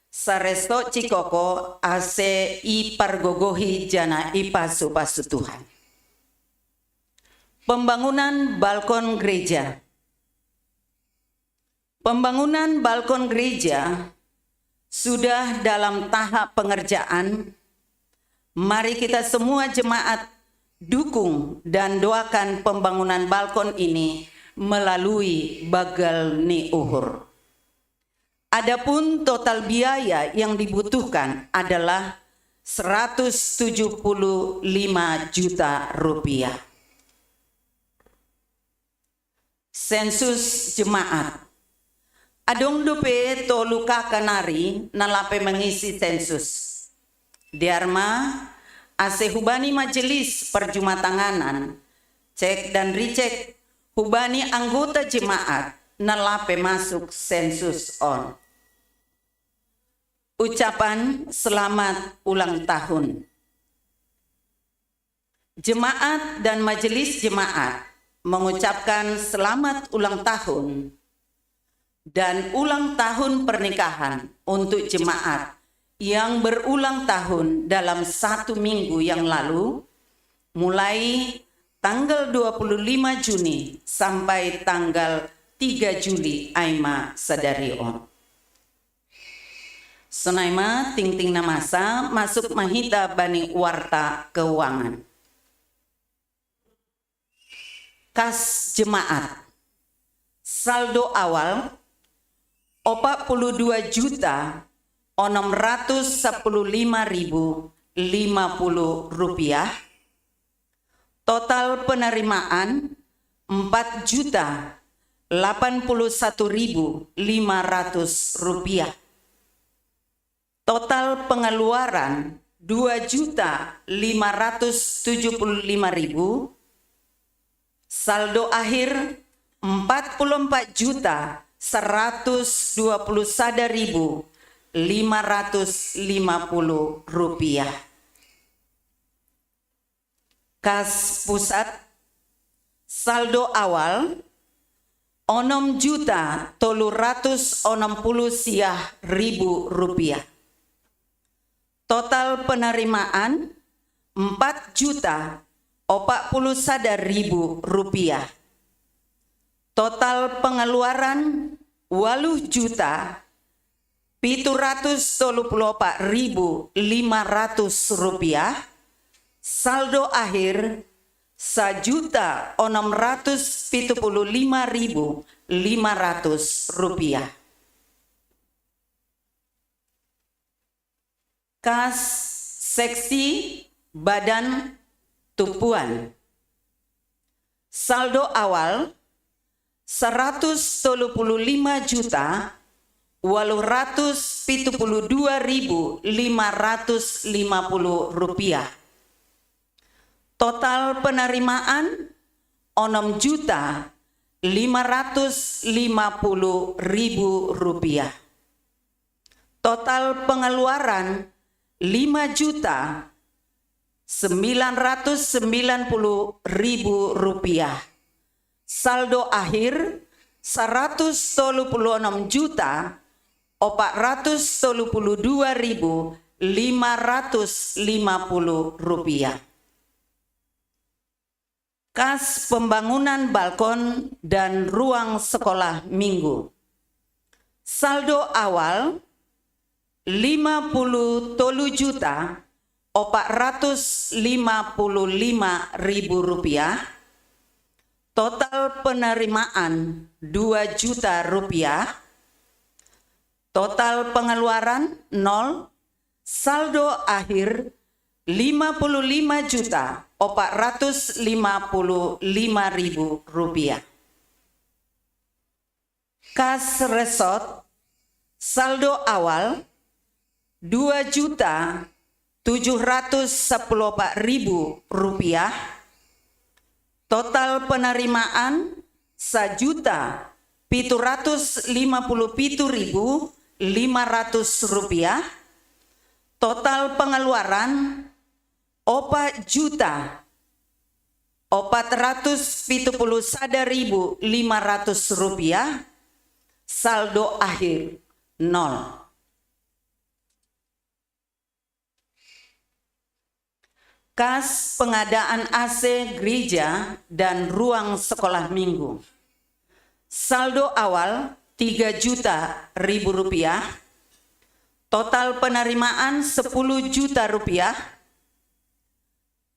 sa-Resort Cikoko ase ipargogohi janah ipasu-pasu Tuhan. Pembangunan balkon gereja. Pembangunan balkon gereja sudah dalam tahap pengerjaan. Mari kita semua jemaat dukung dan doakan pembangunan balkon ini melalui bagel ni uhur. Adapun total biaya yang dibutuhkan adalah seratus tujuh puluh lima juta rupiah. Sensus jemaat. Adong dope tolu K K nari na lape mengisi sensus. Dear ma, ase hubani majelis perjumatanganan, cek dan ricek hubani anggota jemaat nalape masuk sensus on. Ucapan selamat ulang tahun. Jemaat dan majelis jemaat mengucapkan selamat ulang tahun dan ulang tahun pernikahan untuk jemaat yang berulang tahun dalam satu minggu yang lalu, mulai tanggal dua puluh lima Juni sampai tanggal tiga Juli aima sadari on. Sonai ma tingting na masa masuk ma hita bani warta keuangan. Kas jemaat. Saldo awal, opat puluh dua juta onom ratus sepuluh lima ribu lima puluh rupiah. Total penerimaan, empat juta delapan puluh satu ribu lima ratus rupiah. Total pengeluaran, dua juta lima ratus tujuh puluh lima ribu. Saldo akhir, empat puluh empat juta seratus dua puluh sada ribu lima ratus lima puluh rupiah. Kas pusat, saldo awal, onom juta tolu ratus onom puluh siah ribu rupiah. Total penerimaan, empat juta opat puluh sada ribu rupiah. Total pengeluaran, waluh juta pitu ratus tolu puluh opat ribu lima ratus rupiah. Saldo akhir, sajuta onom ratus pitu puluh lima ribu lima ratus rupiah. Kas seksi badan tupuan. Saldo awal, seratus tolu puluh lima juta waluh ratus pitu puluh dua ribu lima ratus lima puluh rupiah. Total penerimaan, onom juta lima ratus lima puluh ribu rupiah. Total pengeluaran, lima juta sembilan ratus sembilan puluh ribu rupiah. Saldo akhir, seratus tolu puluh onom juta opat ratus tolu puluh dua ribu lima ratus lima puluh rupiah. Kas pembangunan balkon dan ruang sekolah minggu. Saldo awal, lima puluh tolu juta opat ratus lima puluh lima ribu rupiah. Total penerimaan, dua juta rupiah. Total pengeluaran, nol. Saldo akhir, lima puluh lima juta opat ratus lima puluh lima ribu rupiah. Kas resort, saldo awal, dua juta tujuh ratus sepuluh ribu rupiah. Total penerimaan, sajuta pitu ratus lima puluh pitu ribu lima ratus rupiah. Total pengeluaran, opat juta opat ratus pitu puluh sada ribu lima ratus rupiah. Saldo akhir, nol. Kas pengadaan A C gereja dan ruang sekolah minggu. Saldo awal, tiga juta ribu rupiah. Total penerimaan, sepuluh juta rupiah.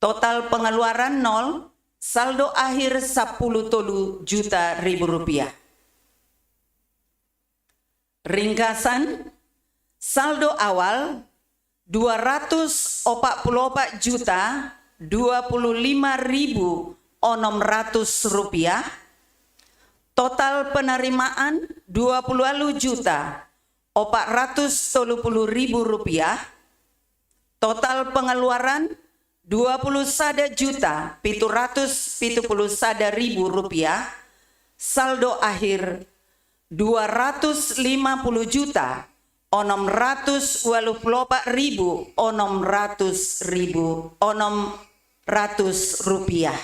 Total pengeluaran, nol. Saldo akhir, sepuluh tolu juta ribu rupiah. Ringkasan, saldo awal, dua ratus opat puluh opat juta dua puluh lima ribu onom ratus rupiah. Total penerimaan, dua puluh juta opat ratus tolu puluh ribu rupiah. Total pengeluaran, dua puluh sada juta pitu ratus pitu puluh sada ribu rupiah, saldo akhir dua ratus lima puluh juta onom ratus walu puluh opat ribu onom ratus ribu onom ratus rupiah.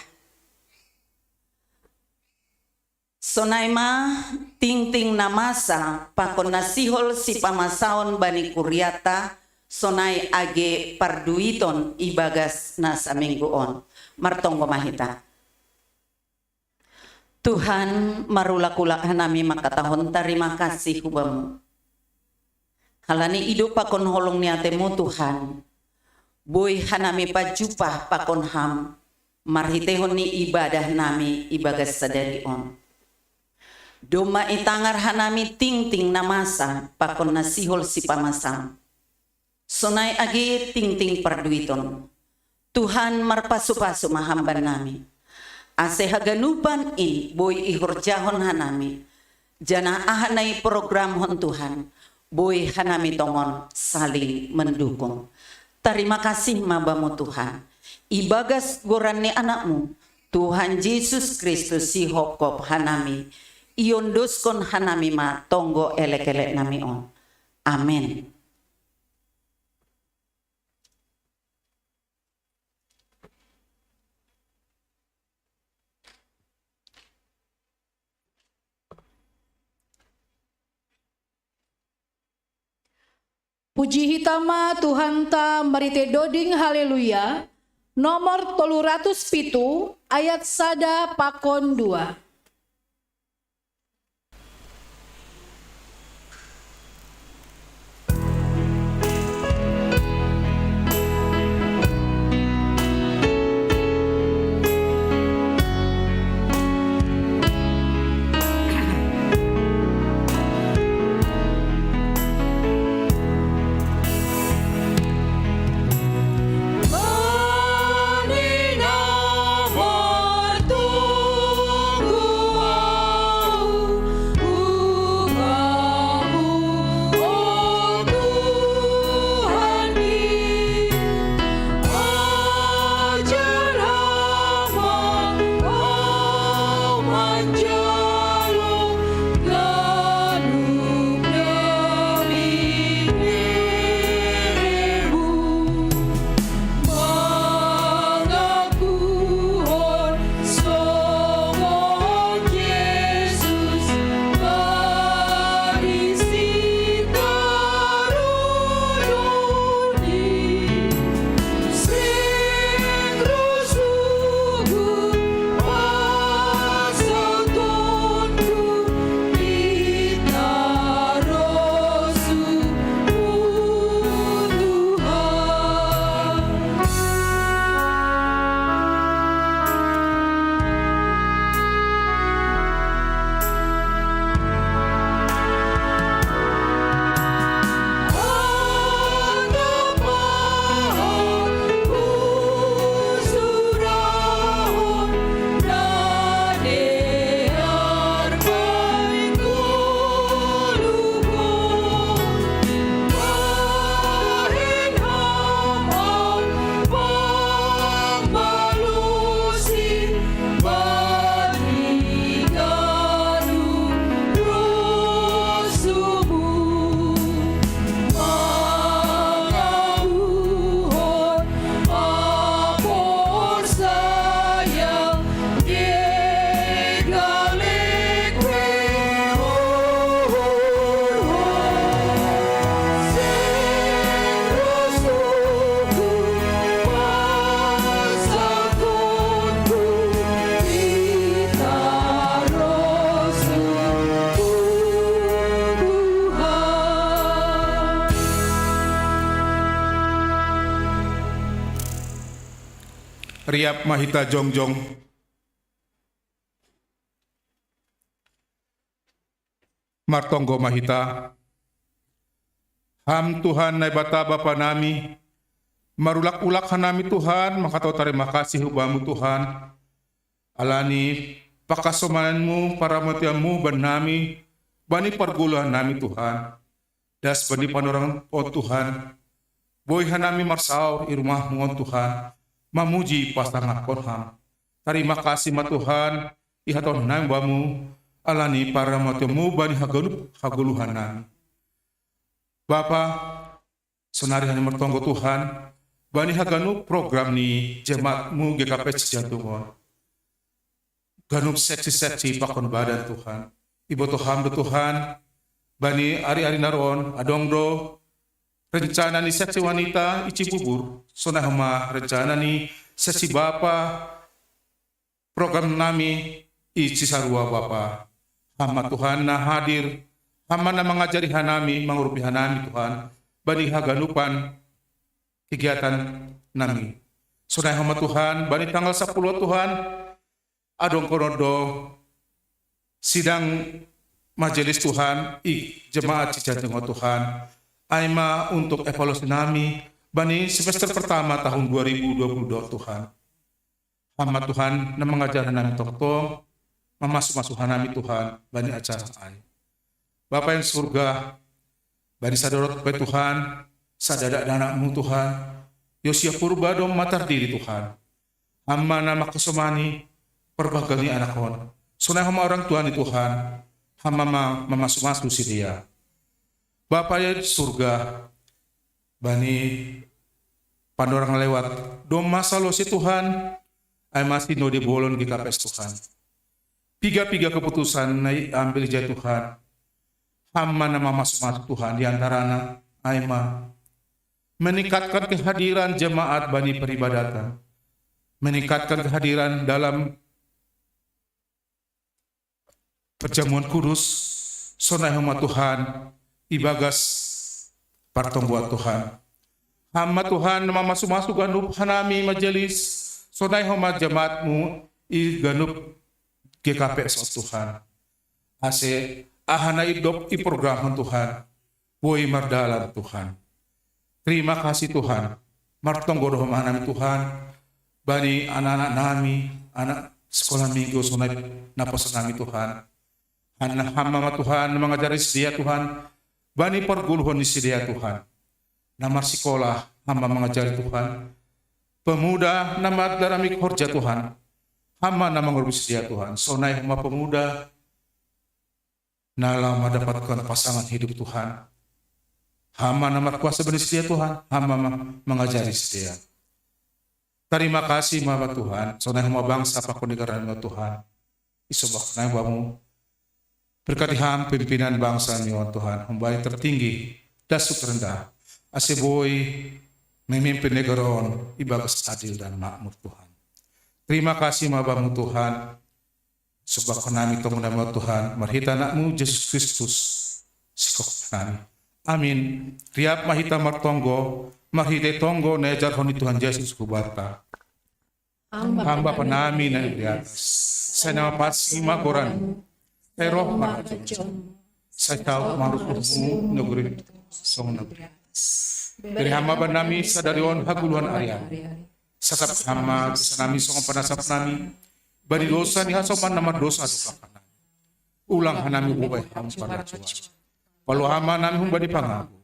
Sonai ma tingting na masa pakon na sihol sipamasaon bani kuriata, sonai age parduiton ibagas na saminggu on. Martonggo ma hita. Tuhan, marulak-ulak hanami mangkatahon tarima kasih hu Bamu. Halani idop pakon holong ni atemu Tuhan, boi hanami pajumpah pakon Ham, marhiteihon ni ibadah nami ibagas sadari on. Domma itangar hanami tingting na masa pakon na sihol sipamasaon. Sonai age tingting parduiton. Tuhan, marpasu-pasu ma Ham bannami. Ase haganupan in boi ihorjahon hanami. Janah aha na ipurogramhon Tuhan, boi hanami tongon saling mendukung. Tarima kasih ma Bamu Tuhan. Ibagas goran ni Anak-Mu, Tuhan Jesus Kristus sihopkop hanami, iondoskon hanami ma tonggo elek-elek nami on. Amen. Puji hita ma Tuhanta marhitei doding haleluya, nomor tolu ratus pitu, ayat sada pakon dua. Riap ma hita jongjong. Martonggo ma hita. Ham Tuhan Naibata Bapa nami, marulak-ulak hanami Tuhan, mangkatahon tarima kasih hu Bamu Tuhan. Alani pakasomayanmu, paramotionmu bannami, bani pargulahannami Tuhan. Das bani panorang on Tuhan. Boi hanami marsaor i rumahmu on Tuhan. mamuji pasangapkon Ham. Tarima kasih ma Tuhan, ihatahon nami bamu, ala ni paramationmu bani haganup hagoluhan nami. Bapa, sonari hami martonggo Tuhan, bani haganup program ni jemaatmu G K P S Cijantung on. Ganup seksi-seksi pakon badan Tuhan. Iboto Ham do Tuhan, bani ari-ari na ro on, adong do rencana ni seksi wanita i Cibubur, sonai homa rencana ni seksi bapa program nami i Cisarua Bapa. Ham ma Tuhan na hadir, Ham ma na mangajari hanami, mangurupi hanami Tuhan, bani haganupan kegiatan nami. Sonai homa Tuhan, bani tanggal sapuluh Tuhan, adong kono do sidang majelis Tuhan i jemaat Cijantung on Tuhan. Ai ma untuk evaluasi nami bani semester pertama tahun dua ribu dua puluh dua Tuhan. Ham ma Tuhan na mangajar hanami tongtong, mamasu-masu hanami Tuhan, bani acara ai. Bapa yang surga, bani sada rot pe Tuhan, sada dakdanak mu Tuhan, Yosia Purba do ma tardidi Tuhan. Ham ma na mangkasomani parbanggal ni anak on. Sonai homa orang tua ni Tuhan, Ham ma ma-, mamasu-masu sidea. Bapa yang surga, bani Pandorang lewat, domma salosi Tuhan, ai ma sinode bolon G K P S Tuhan. Piga-piga keputusan na iambil ija Tuhan. Ham ma na mamasu-masu Tuhan di antarana, ai ma meningkatkan kehadiran jemaat bani peribadatan. Meningkatkan kehadiran dalam perjamuan kudus, sonai homa Tuhan, ibagas partonggoan Tuhan. Ham ma Tuhan, na mamasu-masu ganup hanami majelis, sonai homa jemaatmu i ganup G K P S Tuhan. Ase, aha na idop i program Tuhan, boi mardalan Tuhan. Terima kasih Tuhan. Martonggo do homa hanami Tuhan. Bani anak-anak nami, anak sekolah minggu sonai naposo nami Tuhan. Ham ma Tuhan mangajari sidea Tuhan. Bani pargoluhon ni sidea Tuhan. Na marsikola Ham ma mangajari Tuhan. Pemuda na mardalan horja Tuhan. Ham ma na mangurupi sidea Tuhan. Sonai homa pemuda na laho mendapatkan pasangan hidup Tuhan. Ham ma na markuasa bani sidea Tuhan, Ham ma mangajari sidea. Terima kasih ma Tuhan, sonai homa bangsa pakon negara nami Tuhan. Isobak nami bamu. Berkati Ham pimpinan bangsa nami Tuhan, Ham bani tertinggi, dasuk rendah. Ase boi memimpin negara on ibagas adil dan makmur Tuhan. Terima kasih ma bamu Tuhan. Sombahkon nami tonggo nami Tuhan, marhite Anakmu Jesus Kristus, sikokkon nami. Amin. Riap ma hita martonggo, marhite tonggo na iajarhon ni Tuhan Jesus hubanta. Ham Bapa nami na di atas, sai na mapansing ma goranMu, sai roh ma harajaonMu, sai saut ma urusanMu, nagori songon na di atas. Bere Ham ma bannami sadari on hagoluhan ari-ari. Sasap Ham ma dosanami songon panasap nami bani dosa ni hasoman na mardosa dompak hanami. Ulang hanami hubobai Ham pangacuan. Paluah Ham ma nami humbani pangago.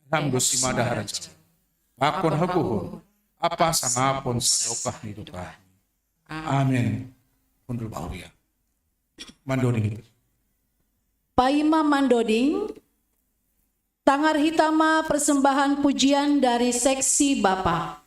Ham do simada harajaon, pakon hagogoon, ampa hasangapon sadokah ni dokahmi. Amen. Hundul ma huria. Mandoding hita. Paima mandoding, tangar hita ma persembahan pujian dari seksi Bapa.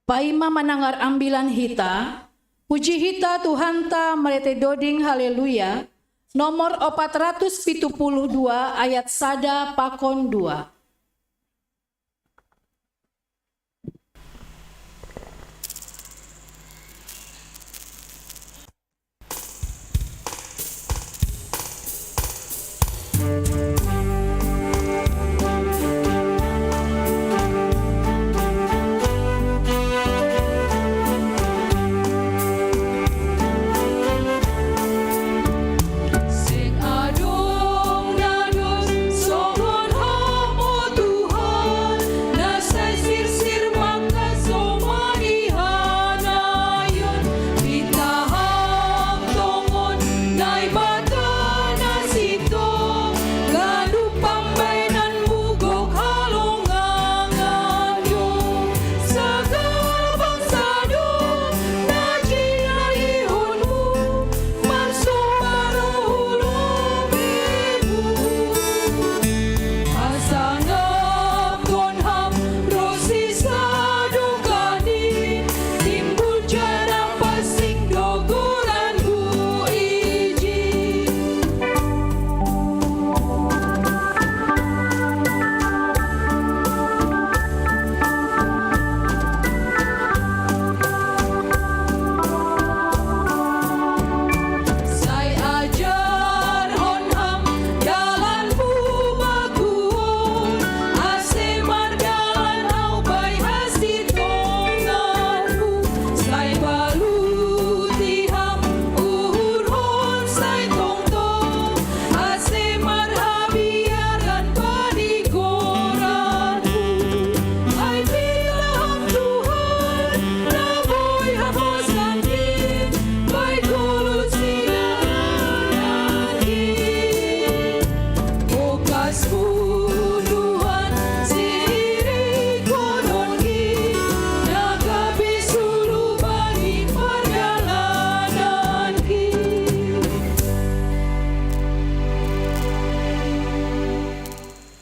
Paima manangar ambilan hita, puji hita Tuhanta marete doding haleluya, nomor opat ratus pitu puluh dua ayat sada pakon dua.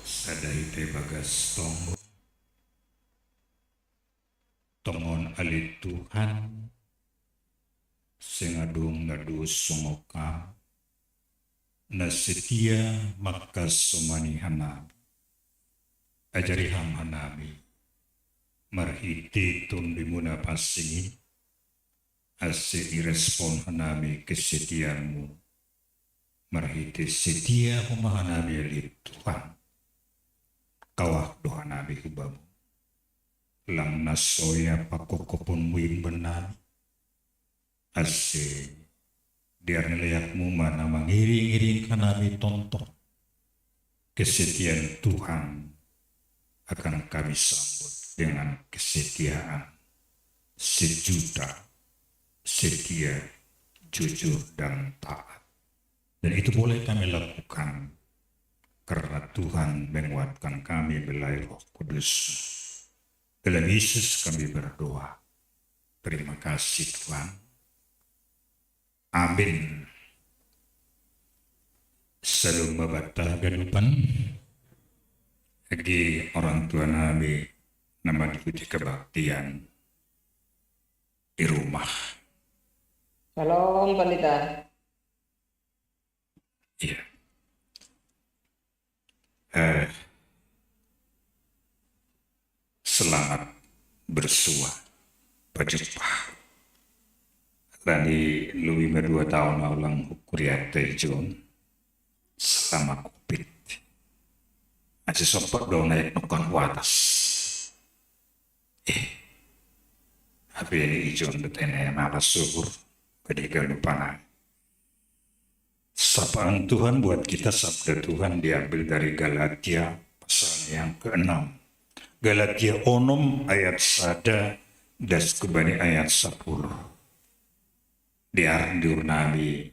Sada hita ibagas tongon. Tongon ale Tuhan, sing adong na dos songo Ham, na setia mangkasomani hanami. Ajari Ham hanami, marhite Tondimuna pansing i, ase irespon hanami kesetiaanmu. Marhite setia homa hanami ale Tuhan, kawah do hanami hu Bamu. Lang na soya pakokoponmu imbanan nami, ase di ari ni layakmu ma na mangiring-iring hanami tongtong. Kesetiaan Tuhan akan kami sambut dengan kesetiaan sejuta, setia, jujur, dan taat. Dan itu boleh kami lakukan karena Tuhan menguatkan kami melalui Roh Kudus. Dalam Yesus kami berdoa. Terima kasih Tuhan. Amin. Salam mabata ganupan. Agi orang tua nami na mangikuti kebaktian di rumah. Salam, Pandita. Iya. Eh, selamat bersua, bajumpa. Alani lobi ma dua taon au lang hukuriate John, selama covid. Ase sompet do naik nukon watas. Eh, hape ni i John do tene malas suhur, badi ganup panai. Sapaan Tuhan buat kita, sabda Tuhan diambil dari Galatia pasal yang keenam. Galatia onom ayat sada das kebani ayat sapuluh. Di ari ni ur nami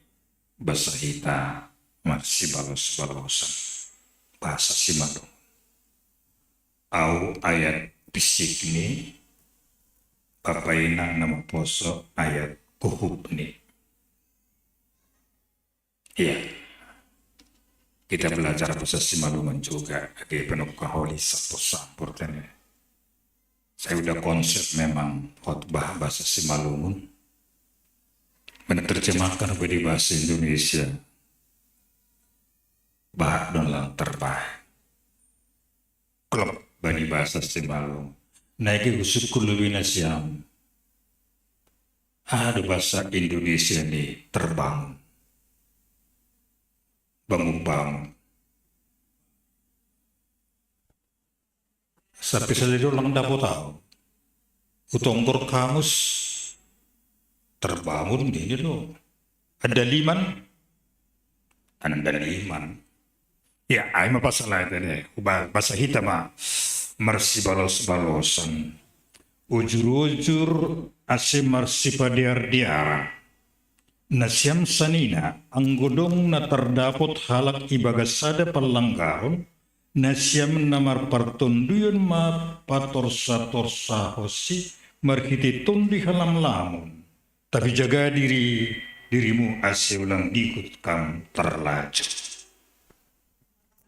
basa hita marsibalos-balosan. Bahasa Simalungun. Au ayat pisik ni, Bapa inang na maposo ayat kuhub ni. Iya. Kita belajar bahasa Simalungun juga, agi penuh kaholi sampur-sampur tene. Saya udah konsep memang khotbah bahasa Simalungun. Menerjemahkan bani bahasa Indonesia. Bah don lang terbah. Klub bani bahasa Simalungun. Naiki usukul lebih nasiam. Ada bahasa Indonesia ni terbangun. Bangun-bangun. Sampai saya dulu lang dapat tahu. Utonggor kamus terbangun di ini tuh. Ada liman. Ada liman. Ya, ai ma pasal itu deh. Bahasa hita ma marsibalos-balosan. Ujur-ujur ase marsipadiar-diaran. Nasiam sanina, anggo dong na tardapot halak ibagas sada pallanggaron, nasiam na marpartonduyon ma patorsa-torsahonsi marhitei tonduy halamlamon. Tapi jaga diri, dirimu ase ulang dihut kam tarlaju.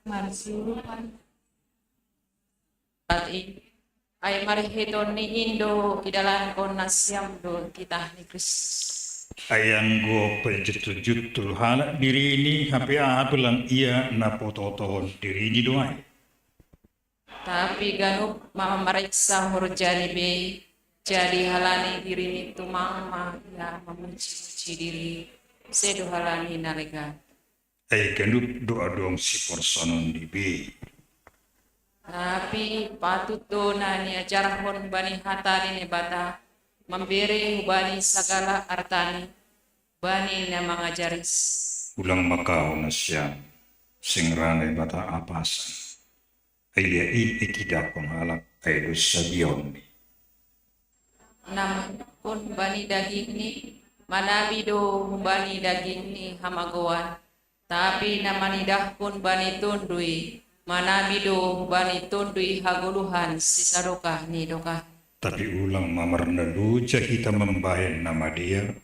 Marsiurupan. Ai marhiteon ni in do idalankon nasiam do titah ni Kristus. Ai anggo pajuttul-juttul halak dirini, hape aha pe lang ia na pototohon dirini do ai. Tapi ganup ma mamariksa horjani be, jadi halani dirini tumang ma ia mamuji-muji diri, sedo halani na legan. Ai ganup do adong siporsanon di be. Tapi patut do na niajarhon bani hata ni Naibata, mambere hubani sagala artani, bani na mangajaris. Ulang makaon nasiam, sing ra Naibata apasan. Ai ia in itidahkon halak ai do sabionni. Na manidahkon bani dagingni, manabi do humbani dagingni hamagoan, tapi na manidahkon bani tonduy, manabi do humbani tonduy hagoluhan sisadokah ni dokah. Tapi ulang ma marnaloja hita mambahen na madear,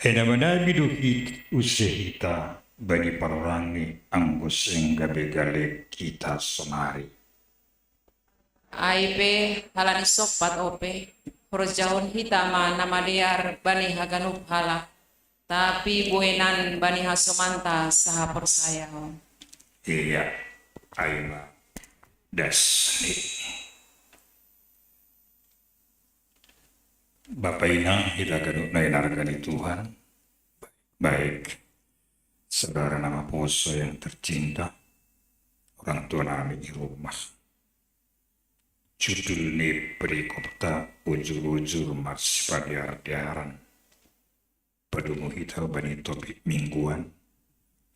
ai na manabi do hit use hita bani parorangni anggo seng gabe galek hita sonari. Ai pe halani sompat ope, horjahon hita ma na madear bani haganup halak, tapi buenan bani hasomanta sahaporsayaon. Ia, ai ma das ni. Bapa inang hita ganup na hinarga ni Tuhan. Baik, saudara na maposo yang tercinta, orang tua nami di rumah. Judul ni perikopta ujur-ujur marsipadiar-diaran. Padomu hita bani topik mingguan,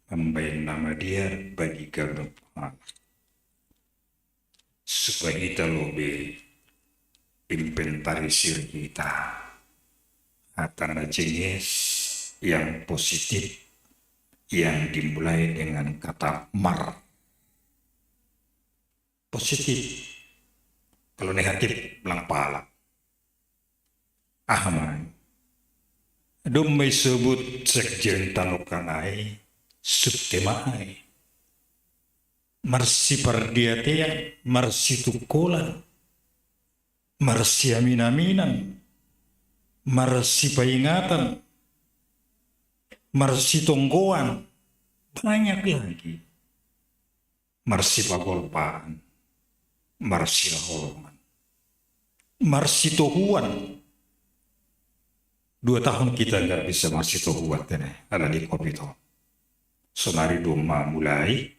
mambahen na madear bani ganup halak. Supaya hita lobi inventarisir hita. Hata na jengis yang positif yang dimulai dengan kata mar. Positif. Kalau negatif, lang pala. Aha ma i? Dung ma isebut sekjen tanokan ai, subtema ai. Marsipardiatean, marsitungkolan, marsiamin-aminan, marsipaingatan, marsitonggoan, banyak lagi. Marsipagolpaan, marsihaholongan, marsitohuan. Dua tahun kita nggak bisa marsitohuan, tene, ala di covid on. Sonari dua ma mulai,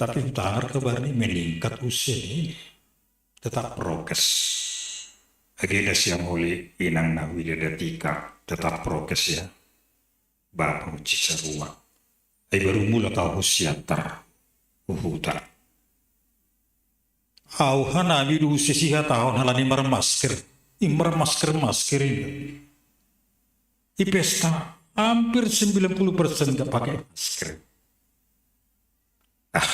tapi hutangar kabar ni meningkat usia ini. Tetap prokes. Agenda siang oli inang na huida datika, tetap prokes ya. Bapa uci sarua. Ai baru mulak au hu siantar hu huta. Au hanami do use sihatahon halani marmasker. I marmasker-masker i. I pesta hampir sembilan puluh persen nggak pakai masker. Ah,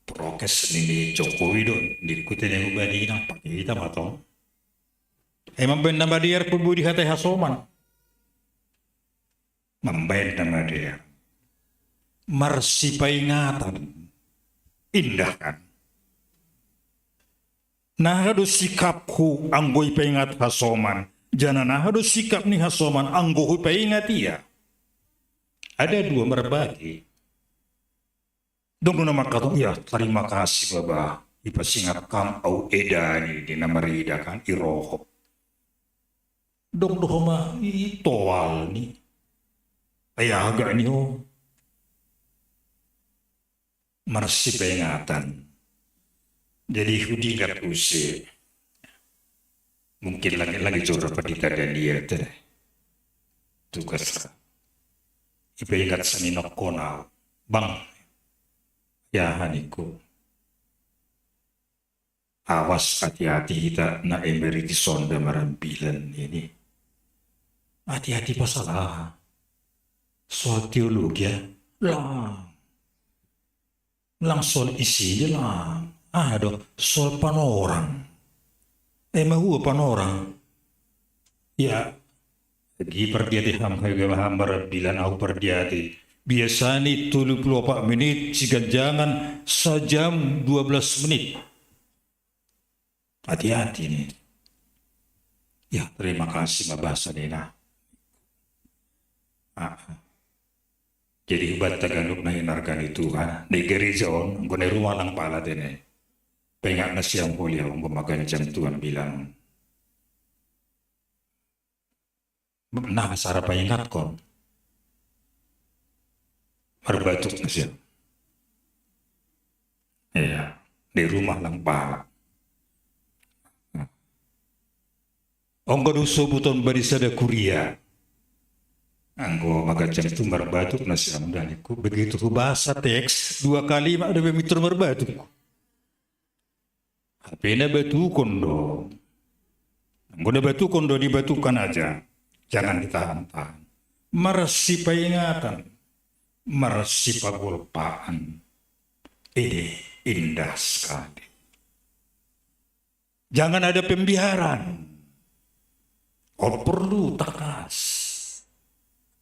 prokes ni Jokowi do, diikuti ni hubani inang pakai hita matong. Emang benda madear pubudi hata hasoman. Mambahen na madear. Marsipaingatan. Indah kan? Naha do sikapku anggo ipaingat hasoman, janah naha do sikap ni hasoman anggo hupaingat ia. Ada dua marbagi. Dong do na mangkato, "Ya, tarima kasih baba, ipasingat kam au eda ni di na marida kan irohop." Dong do homa i toal ni. Ai agak ni ho. Marsipaingatan. Jadi hudingat use. Mungkin lagi-lagi jora pandita Daniel tene. Tugas. Ipaingat sanina kona. Bang. Ya haniku. Awas hati-hati hita na emeritus sonda marambilan ini. Hati-hati pasal aha. Soal teologi ya. Lang. Lang soal isi dia lang. Aduh, soal panorang. Eh, mahua panorang. Ya, lagi pardiati ham, hai gama ham marambilan au pardiati. Biasa ni tolu puluh empat menit, siganjangan sajam dua belas menit. Hati-hati ni. Ya, terima kasih ma bahasa ni nah. Ah. Jadi hubat tagaluk na inarga ni Tuhan. Di gereja on, anggo na i rumah lang pala tene. Pengat na siang kuliah, anggo maganjang Tuhan bilang. Nah, sara paingatkon. Marbatuk na siang. Iya, di rumah lang pala. Anggo do sobuton bani sada kuria. Anggo maganjang tu marbatuk na siang daniku. Begitu hubasa teks, dua kali ma ada pemitur marbatuk. Tapi na batukon do. Anggo na batukon do, dibatukan aja. Jangan ditahan-tahan. Marsipaingatan. Marsipagolpaan. Ini indah sekali. Jangan ada pembiaran. Kau perlu takas.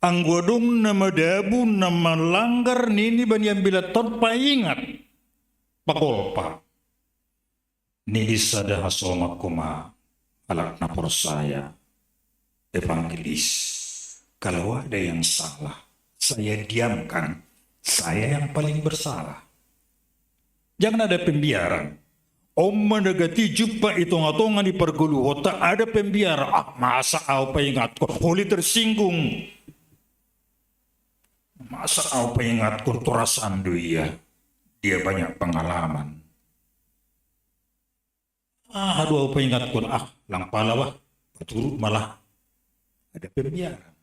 Anggo adong na madabu na malanggar nini bani ambilan on paingat. Pagolpa. Nini sada hasomak koma halak na porsaya, evangelis. Kalau ada yang salah, saya diamkan. Saya yang paling bersalah. Jangan ada pembiaran. Om menegati jumpa i tonga-tonga ni pargoluhonta ada pembiaran. Ah, masa au paingatkon, holi tersinggung. Masa au paingatkon, torasan do ia. Dia banyak pengalaman. Ah, aduh, au paingatkon, ah, lang pala bah, paturut malah. Ada pembiaran.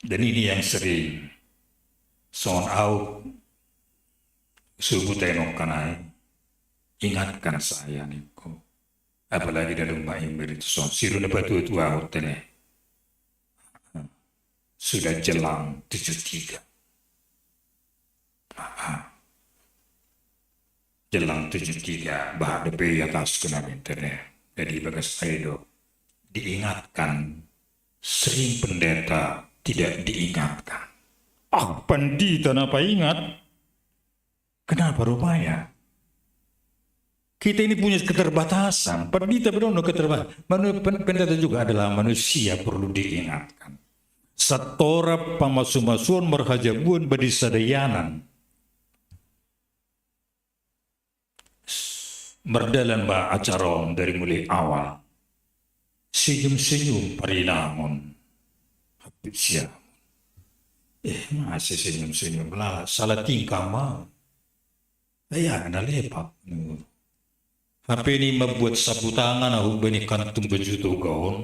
Dan ini yang sering. Songon au, subutai nongkanai, ingatkan saya ningku. Apalagi dalam ma emeritus on. Siru na patua-tua au tene. Sudah jelang tujuh tiga. Ah, jelang tujuh tiga, bah, dope i atas kena internet. Jadi bagas ai do diingatkan, sering pendeta tidak diingatkan. Ah, pandita na paingat. Kenapa rupanya? Kita ini punya keterbatasan. Pandita benar keterbatasan. Manu-, pen-, pendeta juga adalah manusia, perlu diingatkan. Satora pamasu-masuon marhajabuan bani sada ianan. Mardalan ma acara on dari mulai awal. Senyum-senyum parinangon. Hapit siam. Eh, masih senyum-senyum lah. Salah tingkah ma. Ai na lepak. Hape ni mambuat sapu tangan ahu bani kantung baju toga on.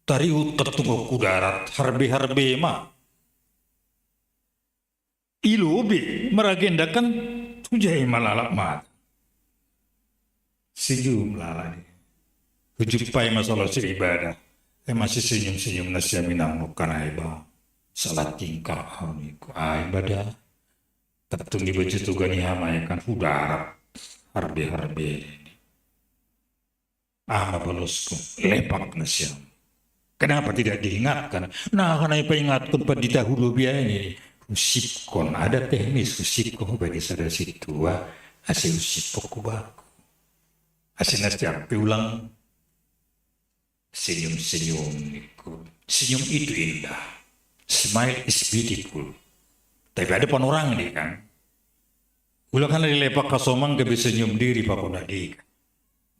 Tarihut kantung ku darat, harbe-harbe ma. I lobi, maragendakan, hujai ma lalap mata. Senyum lalap ni. Hujumpai ma salose ibadah. Ai masih senyum-senyum na siam inang nongkan ai bah. Salah tingkah ahu niku. Ai ibadah. Kantung ni baju toga ni hamae kan hu darat. Harbe-harbe ni. Aha ma balosku, lepak na siam. Kenapa tidak diingatkan? Nah, aha na ipaingatkon pandita hu lobi ai ni. Husipkon, ada teknis husipkon, hubani sada sintua, ase husipkon hu baku. Asina setiap ulang senyum-senyum niku. Senyum itu indah. Smile is beautiful. Tapi ada panorang ini kan. Ulang kan lepak kasomang ke senyum diri pakuna di kan.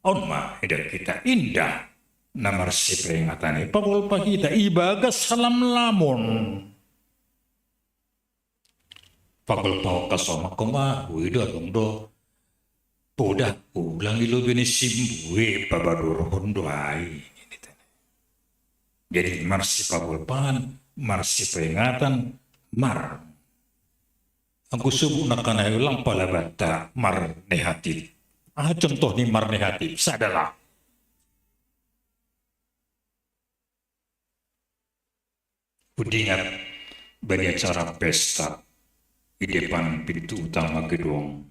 On ma, ida kita indah. Nomor si peringatan ini. Pagol kita ibaga salam lamun. Pagol pau kasoma koma, uido adong do. Poda ulang ilo bini simbue pabador hondo ai. Jadi marsi pagol pangan, marsi peringatan, mar. Aku sebut nak kanai ulang pala bata mar negatif. Ah, contoh ni mar negatif, sadalah. Udingat bani acara pesta di depan pintu utama gedung.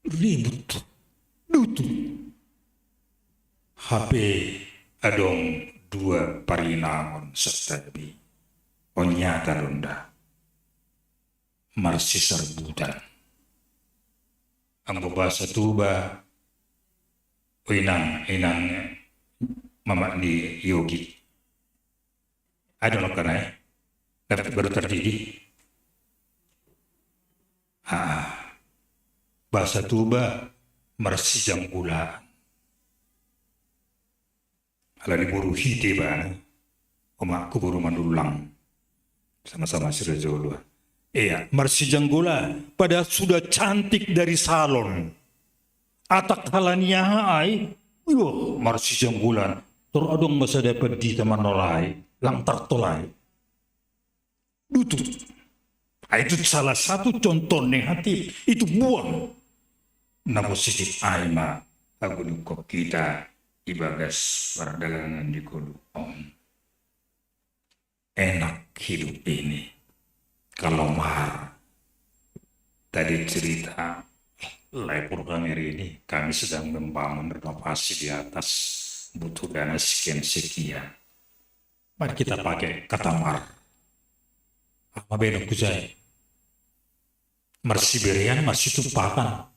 Ribut. Dutu. H P adong dua parinangon satabi. Onyata ronda. Marsisarbutan. Anggo bahasa Tuba, inang, inang mama ni Yogi. Ada lo kanai, tapi baru terdidi. Ah, bahasa Tuba marsijanggulaan. Ala ni boru hite bana, omakku boru Mandulang. Sama-sama si Raja Ulua. Iya, marsijanggulaan. Padahal sudah cantik dari salon. Atak halania ai, yo marsijanggulaan. Tor adong masa dapat di teman nolai, lang tartolai. Dutu. Ah, itu salah satu contoh negatif. Itu buang. Na positif ai ma agulukok kita ibagas pardalanan di kodu on. Enak hidup ini. Kalau mar tadi cerita lepur kami hari ini, kami sedang membangun renovasi di atas, butuh dana sekian-sekian. Mari kita pakai kata mar. Apa bedok kujai? Marsiberian, marsitupakan.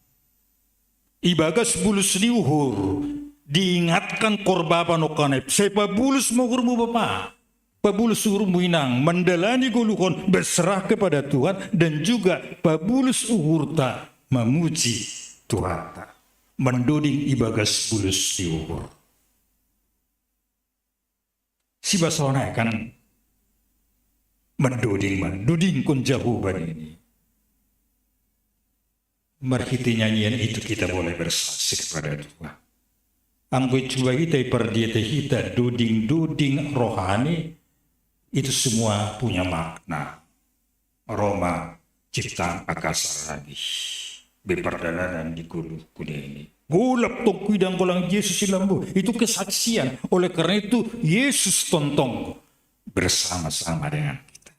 Ibagas bulus ni uhur, diingatkan korbapan okanai, saya pabulus ma uhurmu bapa, pabulus uhurmu inang, mandalani goluhon berserah kepada Tuhan, dan juga pabulus uhurta memuji Tuhanta. Mandoding ibagas bulus ni uhur. Sibasona kan mandoding, mandodingkon Jahowa ini. Marhite nyanyian itu kita boleh bersaksi kepada Tuhan. Anggo coba kita ipardiete kita doding-doding rohani, itu semua punya makna. Roma ciptaan akasar lagi. Bepardalanan di gulu kuneni. Golap tongku idang golang Yesus ilambu. Itu kesaksian. Oleh karena itu Yesus tontong bersama-sama dengan kita.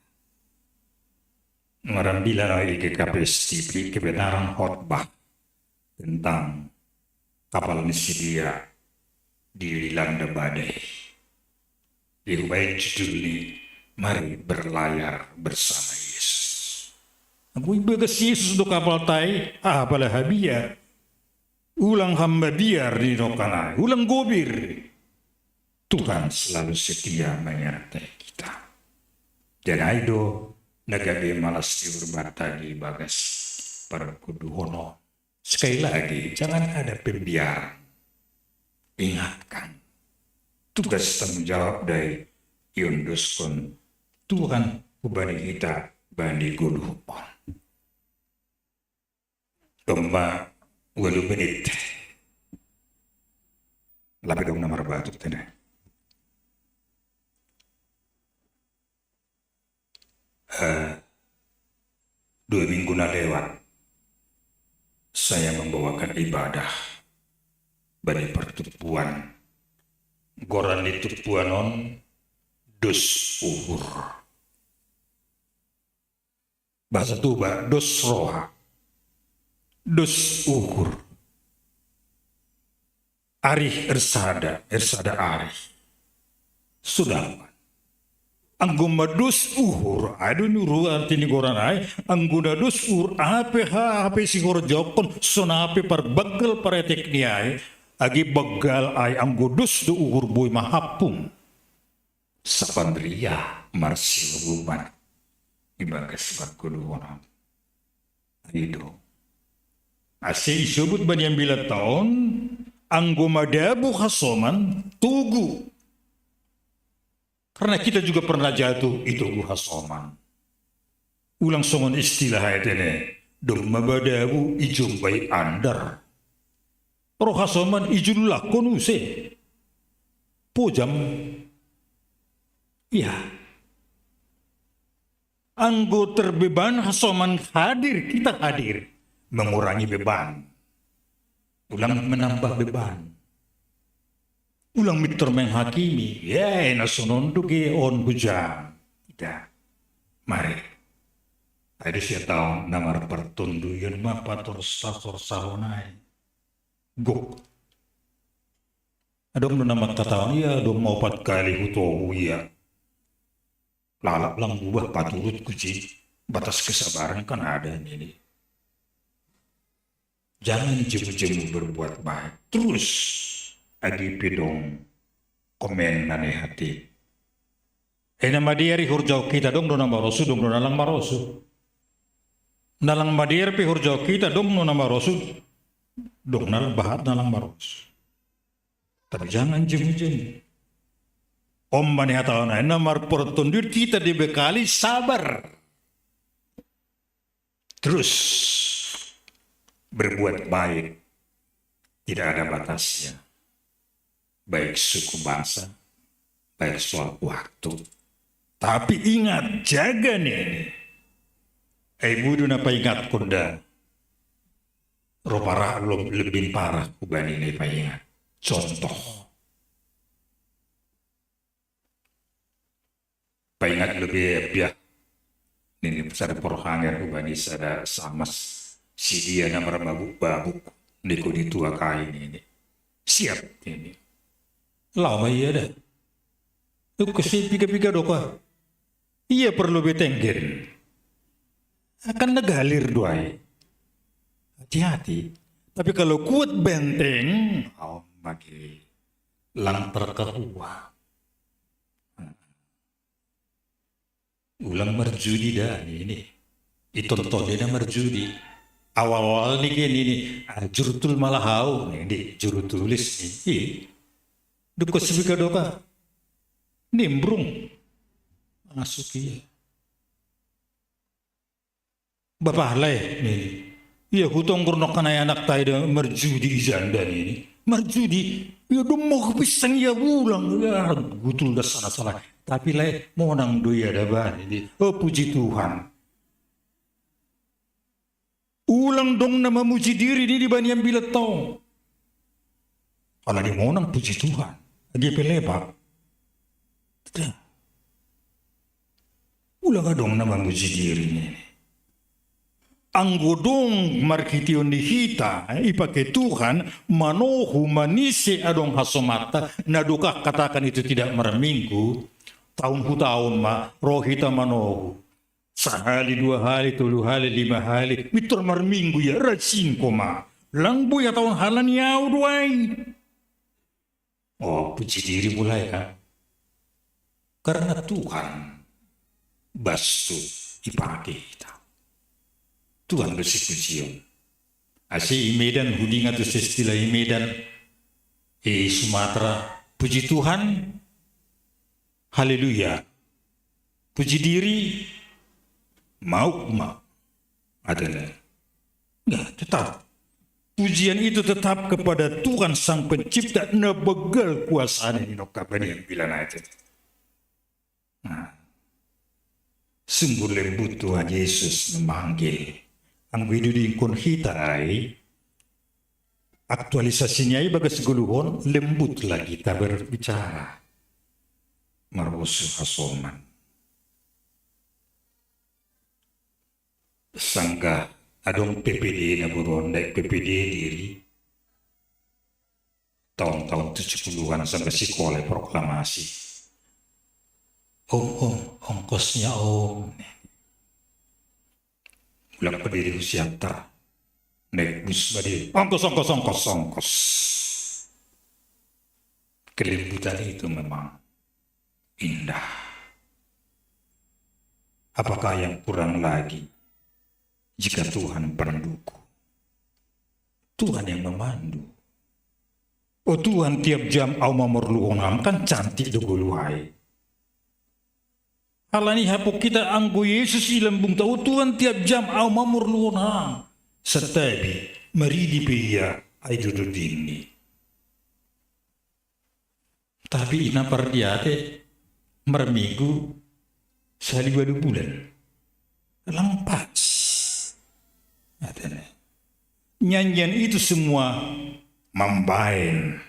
Marambilan lagi ke K P S T V kebenaran khotbah tentang kapal ni si dia dilanda badai. Dihubai judul ni, mari berlayar bersama Yesus. Aku ibagas Yesus do kapal tai, ah, apala habiar. Ulang hamba biar di dokanai, ulang gobir. Tuhan selalu setia menyertai kita. Dan aido nagabe malas di urbata di bagas para kuduhono. Sekali lagi, jangan ada pembiaran. Ingatkan, tugas tanggung jawab dari iondoskon Tuhan hubani kita bani goluhon. Domma walu menit. Lape dong nomor batuk tene. Eh, dua minggu na lewat, saya membawakan ibadah bani pertubuhan. Goran ni tubuhan on dos uhur. Bahasa Tuba, dos roha. Dos uhur. Arih ersada, ersada arih. Sudah. Anggo ma dos uhur, ai do nyuru arti ni goran ai, anggo na dos uhur, ape ha, ape sihorjokon, sona ape parbaggal paretek ni ai, Agi begal ai anggo dos do uhur boi mahapung. Sapanria marsiuruman ibagas pargoluhonon. Ai do. Ase isobut bani ambilan taon, anggo madabu hasoman, togu. Karena kita juga pernah jatuh, itogu hasoman. Ulang songon istilah ai tene, dong mabadabu ijombai andar. Ro hasoman ijullakkon use. Pojam. Iya. Anggo terbeban hasoman hadir, kita hadir. Mengurangi beban. Ulang menambah beban. Ulang mittor menghakimi. Ya, na sonon do ge on hujang. Tidak. Mari. Ai do sia taon na marpartonduion ma patorsa-torsahon ai. Gok. Adong do na mangkatahon ia, adong ma opat kali hutogu ia. Lalap lang ubah paturutku ji. Batas kesabaran kan ada ini. Jangan jemu-jemu berbuat baik. Terus agi pe dong komen na nehatin. Eh, na madear i horjahon kita dong do na marosu, dong do na lang marosu. Na lang madear pe horjahon kita dong do na marosu, dong na lang bahat na lang marosu. Tapi jangan jemu-jemu. Om mani hata on ai na marportonduion kita dibekali sabar. Terus berbuat baik tidak ada batasnya. Baik suku bangsa, baik soal waktu. Tapi ingat, jaga nih. Ai boi do na paingatkon da. Ro parah, lo-, lebih parah hubani na paingat. Contoh. Paingat lebih biar. Ini sada porhanger hubani sada samas. Si dia na marbabuk-babuk. Niko di tua kain ini. Siap ini. Lama ia dah. Itu kesi piga-piga doka. Ia perlu betenggen. Akan negalir do ai. Hati-hati. Tapi kalau kuat benteng, oh, bagi lang terkehua. Ulang marjudi da ini. Itonton dia na marjudi. Awal-awal ni gini ni, ah, jurutul malah hau ni, di jurutulis ni. Ih. Duko sibika doka. Nimbrung. Masuk iya. Bapa lai ni. Ia hutong gor nokkan ai anak tai da marjudi i janda ni. Marjudi. Ia domok pisang ia ulang. Ia gutul da sana salah. Tapi lai monang do ia da bani. Oh, puji Tuhan. Ulang dong na mamuji diri ni di bani ambilan tong. Ala di monang puji Tuhan. Agi pe lebak. Ulang adong na mamuji diri ni. Anggo dong markition ni hita, eh, ipake Tuhan, manohu manise adong hasomanta, na dokah katakan itu tidak marminggu, tahun hu tahun ma, ro hita manohu. Sahali, dua hali, tolu hali, lima hali, mitor marminggu ia, rasingko ma. Lang boi hatahon halani au do ai. Oh, puji diri mulai kan. Karena Tuhan bastu ipake hita. Tuhan besi pujion. Ase i Medan hudingat tu sestila i Medan, i Sumatera, puji Tuhan, haleluya. Puji diri, mauk ma. Adalah. Enggak, tetap. Pujian itu tetap kepada Tuhan Sang Pencipta, na begal kuasana ni nokabani yang bilang aja. Nah, sungguh lembut Tuhan Yesus memanggil. Anggo idudingkon hita ai, aktualisasi ni ai bagas goluhon lembut lagi kita berbicara. Marosu hasoman. Sanggah adong P P D na buron, daik P P D diri. Tahun-tahun tujuh puluhan sanggah sikola proklamasi. Om, om, ongkosnya om. Mulak pe diri husiantar. Naik bus ma diri. Ongkos, ongkos, ongkos, ongkos. Kelembutan itu memang indah. Apakah yang kurang lagi jika Tuhan pendukung? Tuhan yang memandu. Oh Tuhan, tiap jam au mamorluhon Ham, kan cantik do ngolu ai. Alani i hapokhita anggo Jesus i lambungta, oh Tuhan, tiap jam au mamorluhon Ham. Santabi, maridi pe ia, ai do dodingni. Tapi ina pardiate, marminggu sahali ualu bulan. Lang pas. Atene. Nyanyian itu semua mambaen.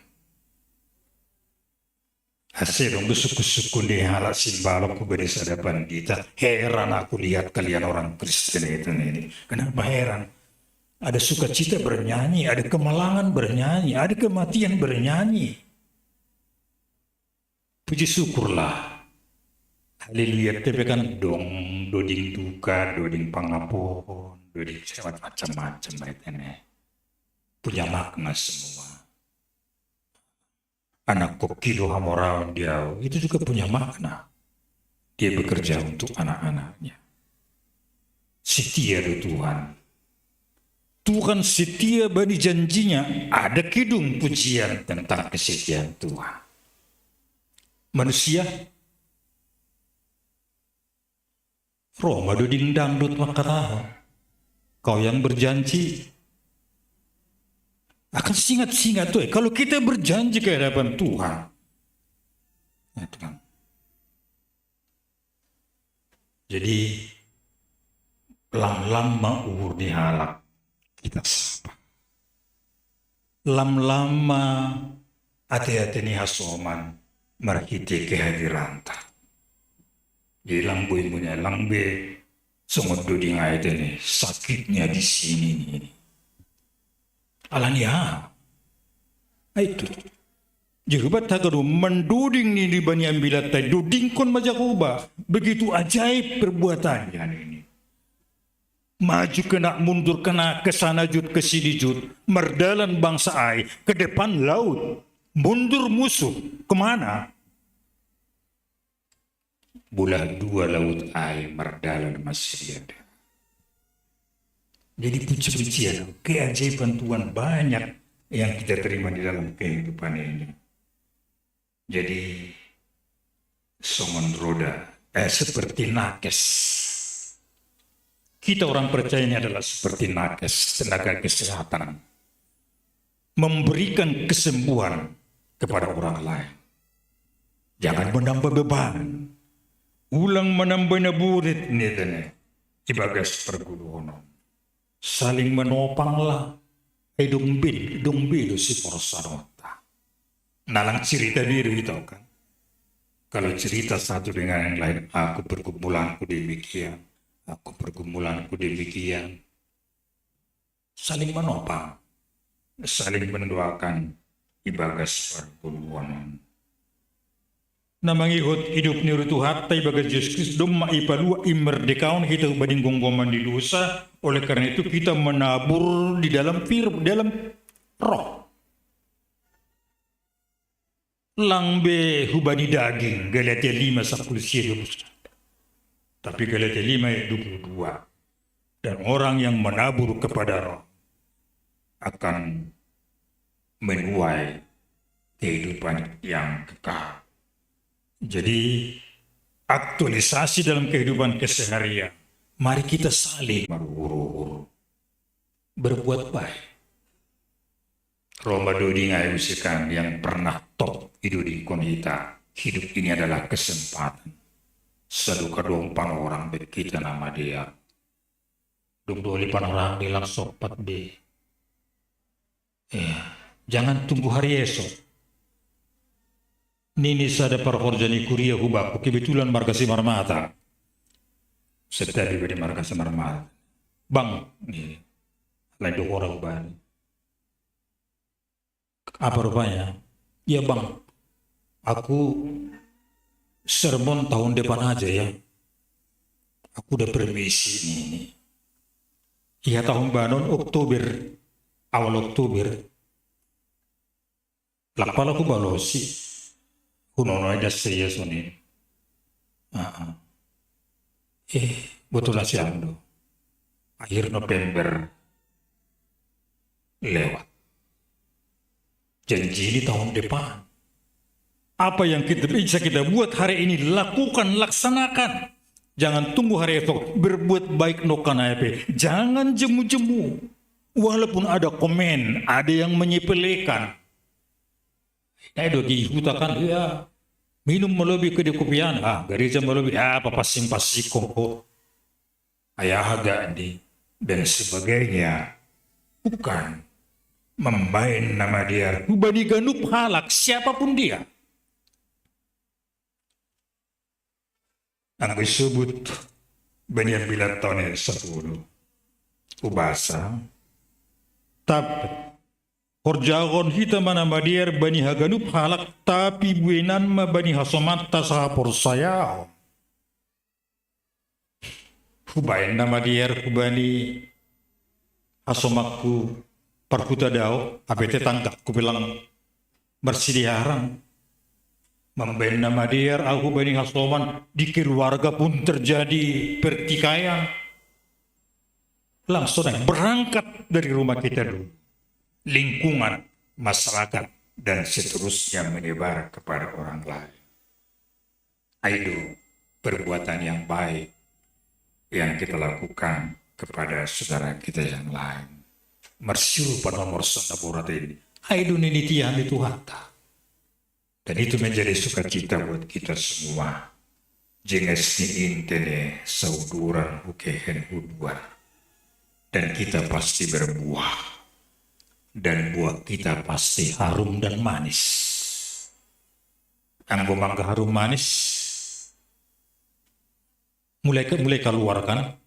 Ase dong do sungkun-sungkun di halak Simbalon, hubege sada pandita. Heran aku lihat kalian orang Kristen itu ini. Kenapa heran? Ada sukacita bernyanyi, ada kemalangan bernyanyi, ada kematian bernyanyi. Puji syukurlah. Haleluya, tapi kan dong doding duka, doding pangapohon, doding segala macam-macam itu nih. Punya makna semua. Anak kokido hamoraon di au, itu juga punya makna. Dia bekerja untuk anak-anaknya. Setia do Tuhan. Tuhan setia bani janjinya. Ada kidung pujian tentang kesetiaan Tuhan. Manusia, ro ma doding dangdut mangkatahon, "Kau yang berjanji." Akan singat-singat tuh, eh, kalau kita berjanji ke hadapan Tuhan. Ya, Tuhan. Jadi, lam-lam ma uhur ni halak kita sapa. Lam-lam ma ate-ate ni hasoman marhite kehadiranta. Jadi lang boi munya lang be songon doding ai tene sakitnya di sini ini. Alani aha? Ai itu. Jahowa taga do mandoding ni di bani ambilatta, dodingkon ma Jahowa. Begitu ajaib perbuatannya ini. Maju kena, mundur kena, ke sana jut, ke sini jut, mardalan bangsa ai, ke depan laut, mundur musuh, kemana? Bolah dua laut ai mardalan ma sidea. Jadi puji-pujian, keajaiban Tuhan banyak yang kita terima di dalam kehidupan ini. Jadi songon roda, eh, seperti nakes. Kita orang percaya ini adalah seperti nakes, tenaga kesehatan. Memberikan kesembuhan kepada orang lain. Jangan menambah beban. Ulang manambai na borit, ninna i bagas parguluon on. Saling manopanglah. Ai dong be, dong be do siporsaonta. Na lang cerita be do hita kan. Kalau cerita satu dengan yang lain, aku pergumulanku demikian, aku pergumulanku demikian. Saling manopang, saling mendoakan i bagas parguluon on. Na mangihut hidup ni roha Tuhanta i bagas Jesus Kristus, domma ipalua, imerdekaon hita hubani gomgoman ni dosa. Oleh karena itu kita menabur di dalam fir-, dalam roh. Lang be hubani daging, Galatia lima sapuluh sia dua puluh. Tapi Galatia lima ayat dua puluh dua. Dan orang yang menabur kepada roh akan menuai kehidupan yang kekal. Jadi, aktualisasi dalam kehidupan keseharian. Mari kita saling maruhur-uhur. Berbuat baik. Ro ma doding ai muse kan yang pernah top idodingkon hita. Hidup ini adalah kesempatan. Sadokadok panorang be hita na madear. Dung doli panorang, di lang sompat be. Ya, jangan tunggu hari esok. Nini sada parhorja ni kuria hubakku, kebetulan marga Simarmata. Santabi be di marga Simarmata. Bang, nini. Lain do hora hubani. Apa rupanya? Ya bang, aku sermon tahun depan aja ya. Aku udah permisi ini. Iya, tahun banon Oktober, awal Oktober. Lang pala hubalosi. Kuno no aja saya soni. Ah, ah. Eh, betul lah si Ando. Akhir November lewat. Janji ini tahun depan. Apa yang kita bisa kita buat hari ini, lakukan, laksanakan. Jangan tunggu hari esok. Berbuat baik no kanai pe. Jangan jemu-jemu. Walaupun ada komen, ada yang menyepelekan. Nah, itu di hutan kan, ya, minum melobi ke di kopian, ah, gereja melobi, ah, apa pasing-pasing koko. Ayah agak di dan sebagainya. Bukan. Membain nama dia, hubani ganup halak, siapapun dia. Anggo isubut bani Ambilan Taon ayat sapuluh. Ubasa. Tapi horjahon hita ma na madear bani haganup halak, tapi bueinan ma bani hasomanta sahaporsayaon. Hubaen na madear hubani hasomangku parhuta dao, hape tetanggaku pe lang marsidearan. Mambaen na madear ahu hubani hasoman, di keluarga pun terjadi pertikaian. Langsung berangkat dari rumah kita dulu. Lingkungan, masyarakat, dan seterusnya menyebar kepada orang lain. Aido perbuatan yang baik yang kita lakukan kepada saudara kita yang lain. Marsiul panomor sonda borat ini. Aido nini tiang di Tuhanta. Dan itu menjadi sukacita buat kita semua. Jenges ni inte ne sauduran hukehen huduan. Dan kita pasti berbuah. Dan buah kita pasti harum dan manis. Anggo mangga harum manis, mulai ke, mulai keluarkan.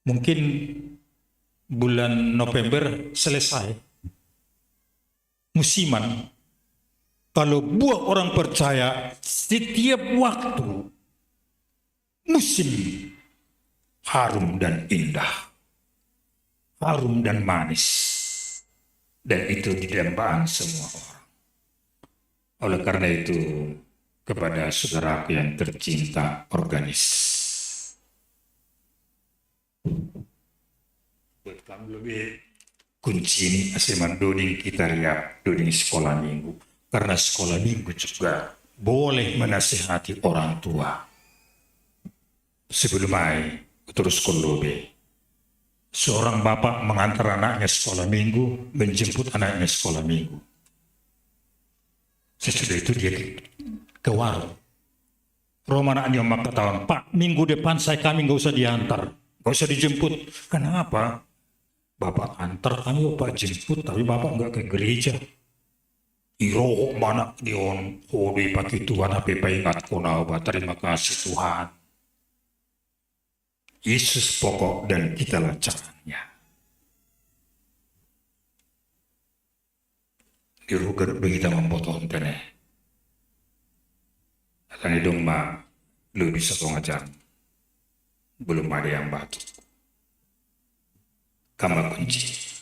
Mungkin bulan November selesai musiman. Kalau buah orang percaya, setiap waktu musim harum dan indah, harum dan manis, dan itu didambaan semua orang. Oleh karena itu, kepada saudaraku yang tercinta, organis, buat kami lebih kunci ini ase mandoding kita riap doding sekolah minggu, karena sekolah minggu juga boleh menasihati orang tua. Sebelum ai terus kolobe, seorang bapak mengantar anaknya sekolah minggu, menjemput anaknya sekolah minggu. Sesudah itu dia ke, ke warung. Ro ma anaknya mangkatahon, "Pak, minggu depan saya kami nggak usah diantar, nggak usah dijemput." "Kenapa?" "Bapak antar kami, Bapak jemput, tapi Bapak nggak ke gereja." Irohok ma anak dia on, "Ho do ipake Tuhan, hape paingatkon ahu, bah, terima kasih Tuhan." Yesus pokok dan kitalah caranya. Di ruga do hita mambotohon tene. Alani dong ma lobi satonga jam, belum ada yang batuk. Kama kunci.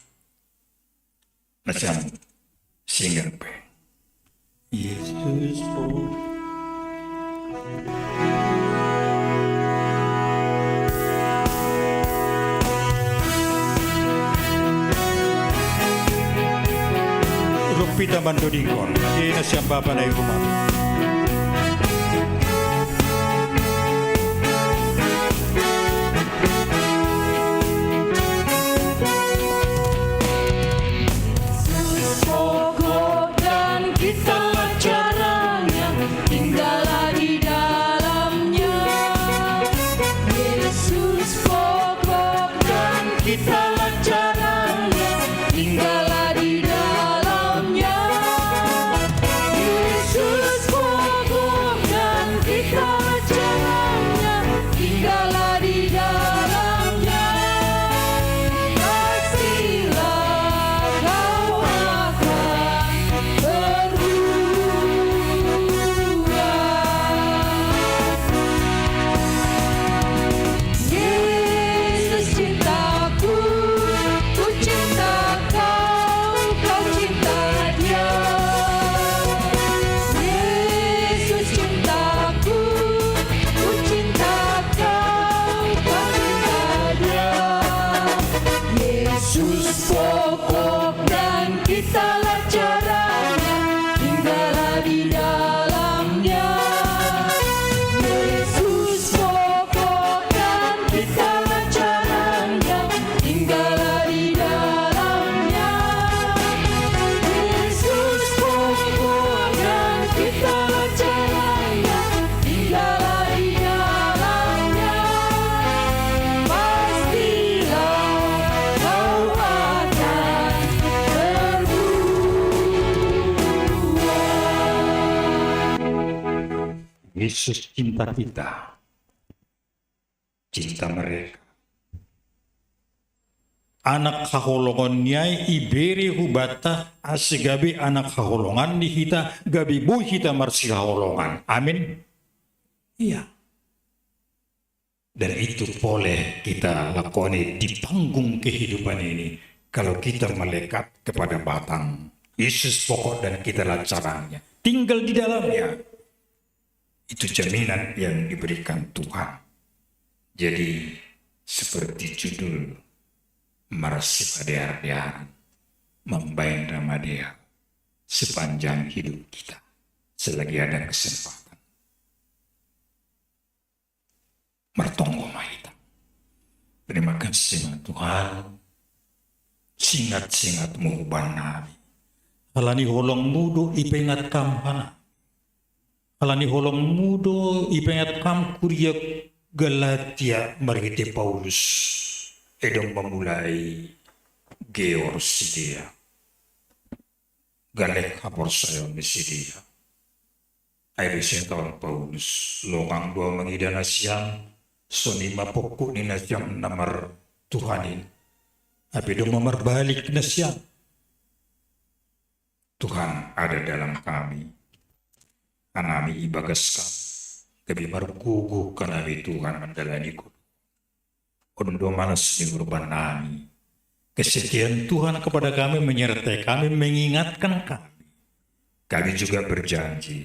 Macam singan pe. Yesus po. Rumpita mandodingkon, ina sian bapa na i rumah. Yesus pokok dan kitalah caranya, tinggallah di dalamnya. Yesus pokok dan kitalah caranya, tinggallah di dalamnya. Yesus Yesus cinta kita, cinta mereka. Anak haholongan niai ibere hubata, ase gabe anak haholongan ni hita, gabe boi hita marsihaholongan. Amin. Iya. Dan itu boleh kita lakoni di panggung kehidupan ini. Kalau kita melekat kepada batang Yesus pokok dan kita lancarannya. Tinggal di dalamnya. Itu jaminan yang diberikan Tuhan. Jadi seperti judul marsipadear-dearan, mambaen na madear sepanjang hidup kita selagi ada kesempatan. Martonggo ma hita. Terima kasih ma Tuhan. Singat-singat-Mu huban nami. Halani holong-Mu do ipengat Kam hana. Halani holong-Mu do ipengat Kam kuria Galatia marhite Paulus. Edong mamulai geor sidea. Galek haporsayaon ni sidea. Ai disi taon Paulus, longang do mangida nasiam, sonima pongkuk ni nasiam na mar Tuhan in. Ai pe domma marbalik nasiam. Tuhan ada dalam kami. Hanami ibagas kam, gabe margogoh hanami Tuhan mandalani godoh. On do malas ni hurbannami. Kesetiaan Tuhan kepada kami menyertai kami, mengingatkan kami. Kami juga berjanji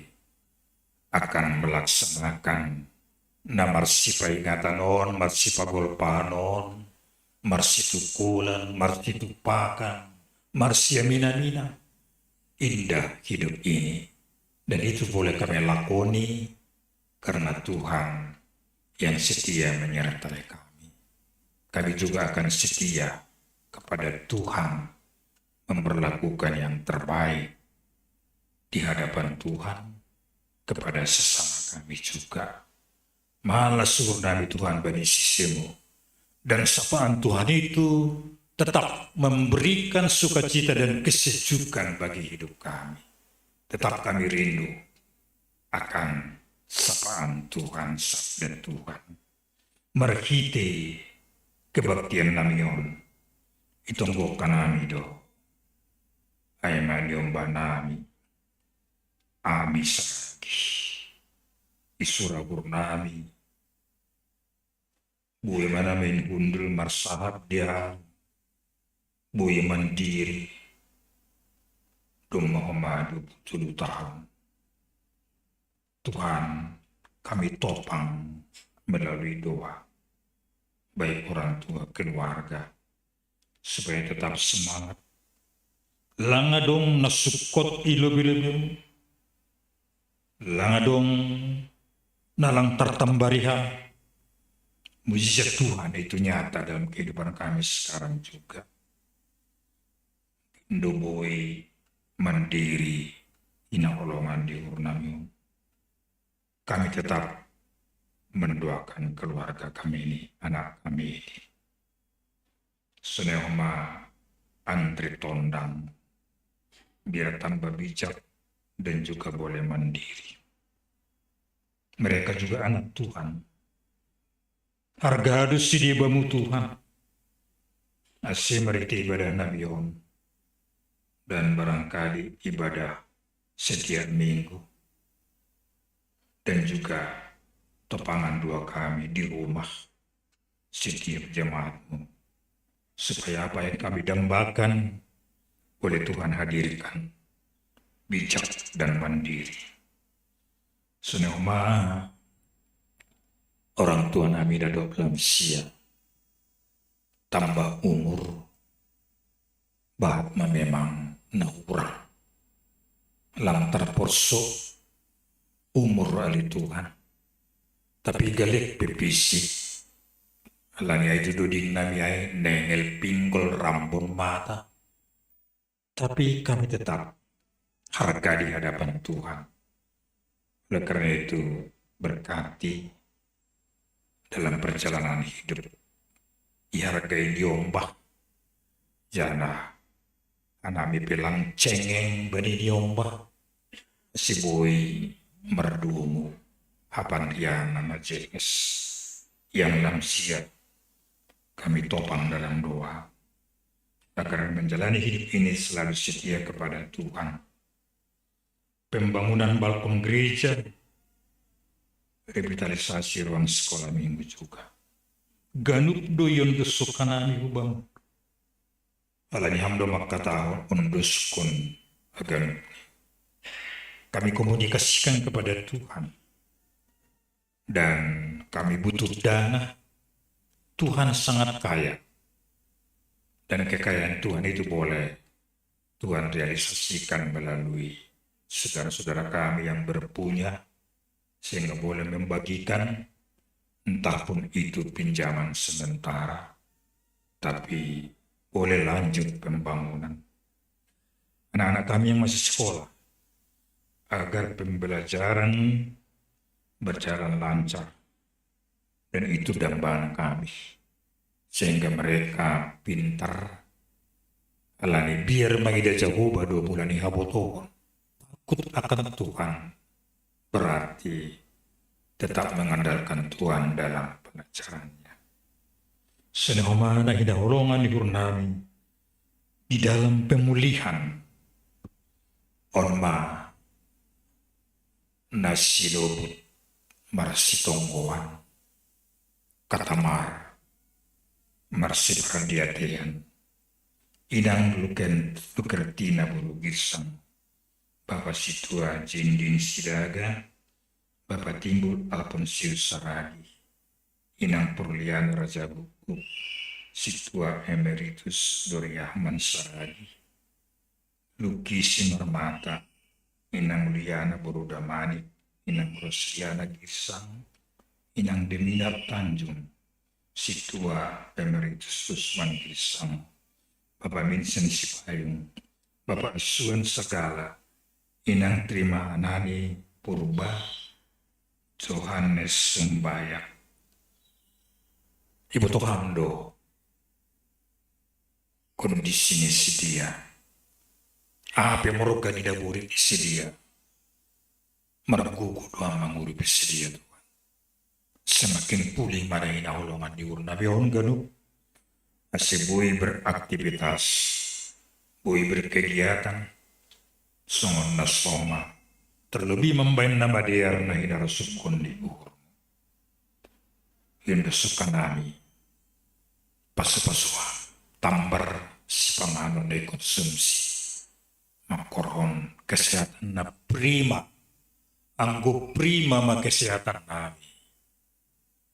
akan melaksanakan na marsipaingatan on, marsipagolpahan on, marsitungkolan, marsitumpakan, marsiaminaminan. Indah hidup ini. Dan itu boleh kami lakoni karena Tuhan yang setia menyertai kami. Kami juga akan setia kepada Tuhan, memperlakukan yang terbaik di hadapan Tuhan kepada sesama kami juga. Malas uhurnami Tuhan bani sisemu. Dan sapaan Tuhan itu tetap memberikan sukacita dan kesejukan bagi hidup kami. Tetap kami rindu akan sapaan Tuhan, sabda Tuhan. Marhite kebaktiannami on, itonggohon hanami do ai ma niombahnami, Ami saragi, isura uhurnami, boi ma na main hundul marsahat dia, boi mandiri, domma homa dua puluh tolu tahun. Tuhan, kami topang melalui doa, baik orang tua, keluarga, supaya tetap semangat. Lang adong na sungkot i lobei-lobeimu, lang adong na lang tartambarihan. Mujizat Tuhan itu nyata dalam kehidupan kami sekarang juga. Indo boi mandiri i na holongan di uhurnami on. Kami tetap mendoakan keluarga kami ini, anak kami ini. Sonai homa Andre Tondang, biar tambah bijak dan juga boleh mandiri. Mereka juga anak Tuhan. Arga do sidea bamu Tuhan. Ase marhite ibadah nami on, dan barangkali ibadah setiap minggu, dan juga topangan doa kami di rumah setiap jemaat-Mu, supaya apa yang kami dambakan oleh Tuhan hadirkan bijak dan mandiri. Sonai homa orang tua nami na dob lansia, tambah umur, bahat ma memang na hurang. Lang tarporso umur ale Tuhan. Tapi galek pe fisik. Alani ai tu doding nami ai nengel, pinggol, rambon, mata. Tapi kami tetap harga di hadapan Tuhan. Oleh karena itu, berkati dalam perjalanan hidup. Ihargai niombah. Janah hanami pe lang cengeng bani niombah. Ase boi mardomu Apan dia nama J S yang lansia, kami topang dalam doa, agar menjalani hidup ini selalu setia kepada Tuhan. Pembangunan balkon gereja, revitalisasi ruang sekolah minggu juga. Ganup do iondoskonami hu Bamo. Ala ni Ham do mangkatahon, ondoskon haganup. Kami komunikasikan kepada Tuhan. Dan kami butuh dana. Tuhan sangat kaya. Dan kekayaan Tuhan itu boleh Tuhan realisasikan melalui saudara-saudara kami yang berpunya, sehingga boleh membagikan, entah pun itu pinjaman sementara, tapi boleh lanjut pembangunan. Anak-anak kami yang masih sekolah, agar pembelajaran berjalan lancar. Dan itu dambaan kami. Sehingga mereka pintar. Ala ni biar mangida Jahowa do mula ni habotohon, takut akan Tuhan, berarti tetap mengandalkan Tuhan dalam pengajarannya. Sonai homa na hinaholongan ni uhurnami, di dalam pemulihan on ma na sinobut marsitonggoan, katamar marsipardiatean, inang Luken-, Lukertina boru Girsang, Bapa Sintua Jindin Sidaga, Bapa Timbul Alponsius Saragi, Inang Purliana Rajabuku, Sintua Emeritus Doriahman Saragi, Luki Simarmata, Inang Uliana boru Damanik, Inang Rosliana Girsang, Inang Deminar Tanjung, Sintua Emeritus Usman Girsang, Bapa Minsen Sipayung, Bapa Asuan Sagala, Inang Trima Anani Purba, Johannes Sumbayak. Iboto Ham do kondisi ni sidia. Aha pe morga ni daburit ni sidia, margogo do Ham manguripi sidia, Tuhan. Semakin pulih ma na hinaholongan ni uhurnami on ganup, ase boi beraktivitas, boi berkegiatan, songon na somal, terlebih mambahen na madear na hinarasukhon ni uhur. Iondoskonami pasupasu Ham, tambar sipanganon nai konsumsi, mangkorhon kesehatan na prima. Anggo prima ma kesehatannami,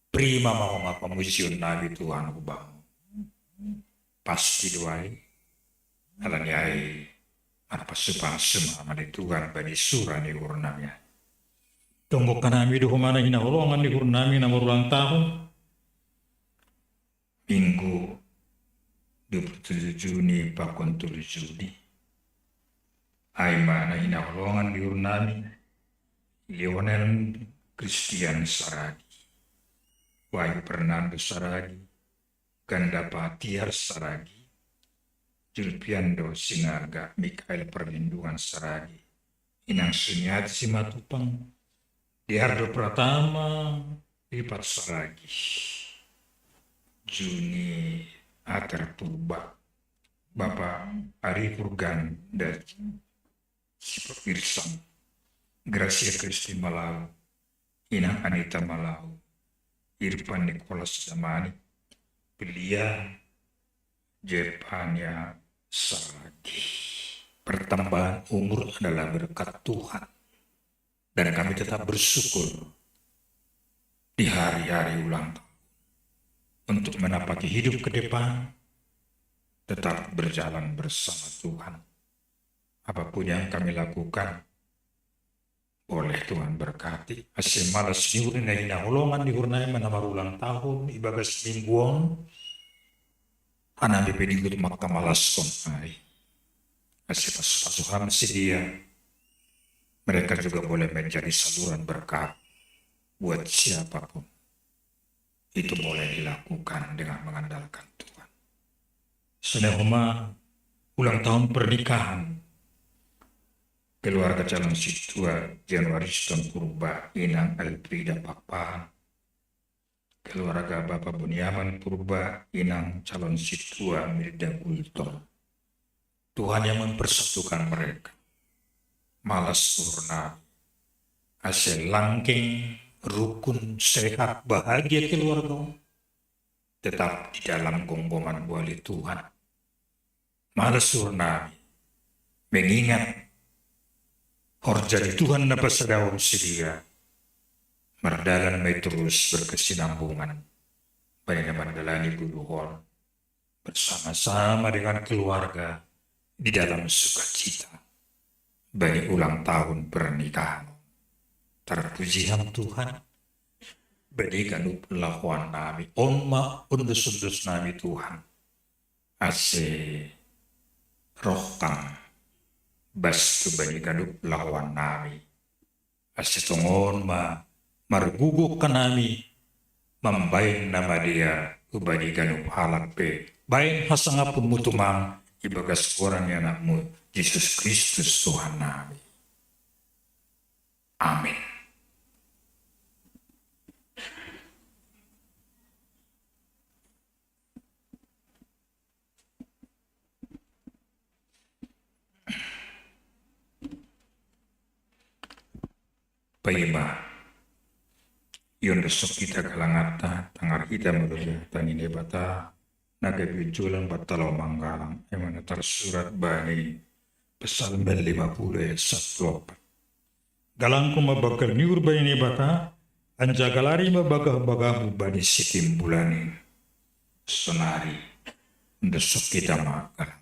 prima ma homa pamujionnami, Tuhan, hu Bam. Pasti do ai. Ala ni ai, marpasupasu ma Ham ale Tuhan bani sura ni uhurnami. Tonggohononnami do homa na hinaholongan ni uhurnami na marulang tahun. Minggu dua puluh tujuh Juni pakon tolu Juli. Ai ma na hinaholongan ni uhurnami, Lionel Christian Saragi, Wahyu Fernando Saragi, Ganda Patiar Saragi, Julpiando Sinaga, Mikael Perlindungan Saragi, Inang Suniati Simatupang, Diardo Pratama, Lipat Saragi, Juni Ater Purba, Bapa Ari Purgan dan Sipapirsang, Gracia Christi Malau, Inang Anita Malau, Irfan Nicholas Damani, Belia Jepania Saragi. Pertambahan umur adalah berkat Tuhan. Dan kami tetap bersyukur di hari-hari ulang tahun untuk menapaki hidup ke depan, tetap berjalan bersama Tuhan. Apapun yang kami lakukan, boleh Tuhan berkati. Ase malas ni uhur na hinaholongan ni uhurnami na marulang tahun ibagas minggu on, hanami pe digot mangkamalaskon ai. Ase pasupasu Ham sidia, mereka juga boleh menjadi saluran berkat buat siapapun. Itu boleh dilakukan dengan mengandalkan Tuhan. Sonai homa ulang tahun pernikahan Keluarga calon situa Januariston Purba, inang Elfrida Pakpahan. Keluarga Bapak Buniaman Purba, inang calon situa Mirda Gultom. Tuhan yang mempersatukan mereka. Malas purna. Ase langkeng, rukun, sehat, bahagia keluarga. Tetap di dalam gonggongan wali Tuhan. Malas purna. Mengingat horja di Tuhan na pasadaon sidia. Mardalan mai terus berkesinambungan. Bani na mandalani goluhon bersama-sama dengan keluarga di dalam sukacita bani ulang tahun pernikahan. Terpuji Ham Tuhan, bani ganup lahoan nami, on ma undos-undos nami Tuhan. Ase roh Ham bas tu bani ganup lahoan nami. Ase tongon ma marguguk hanami mambahen na madear hubani ganup halak pe, bahen hasangapon mu tumang ibagas goran ni Anakmu Jesus Kristus Tuhan nami. Amin. Paima, iondosok hita galanganta, tangar hita mauliate ni Naibata, na gabe unjolan banta laho manggalang, ima na tarsurat bani Psalmen lima puluh ayat satu opat. Galangkon ma banggal ni uhur bani Naibata, anjaha galari ma bagah-bagahmu bani sitimbulani. Sonari, iondosok hita ma galanganta.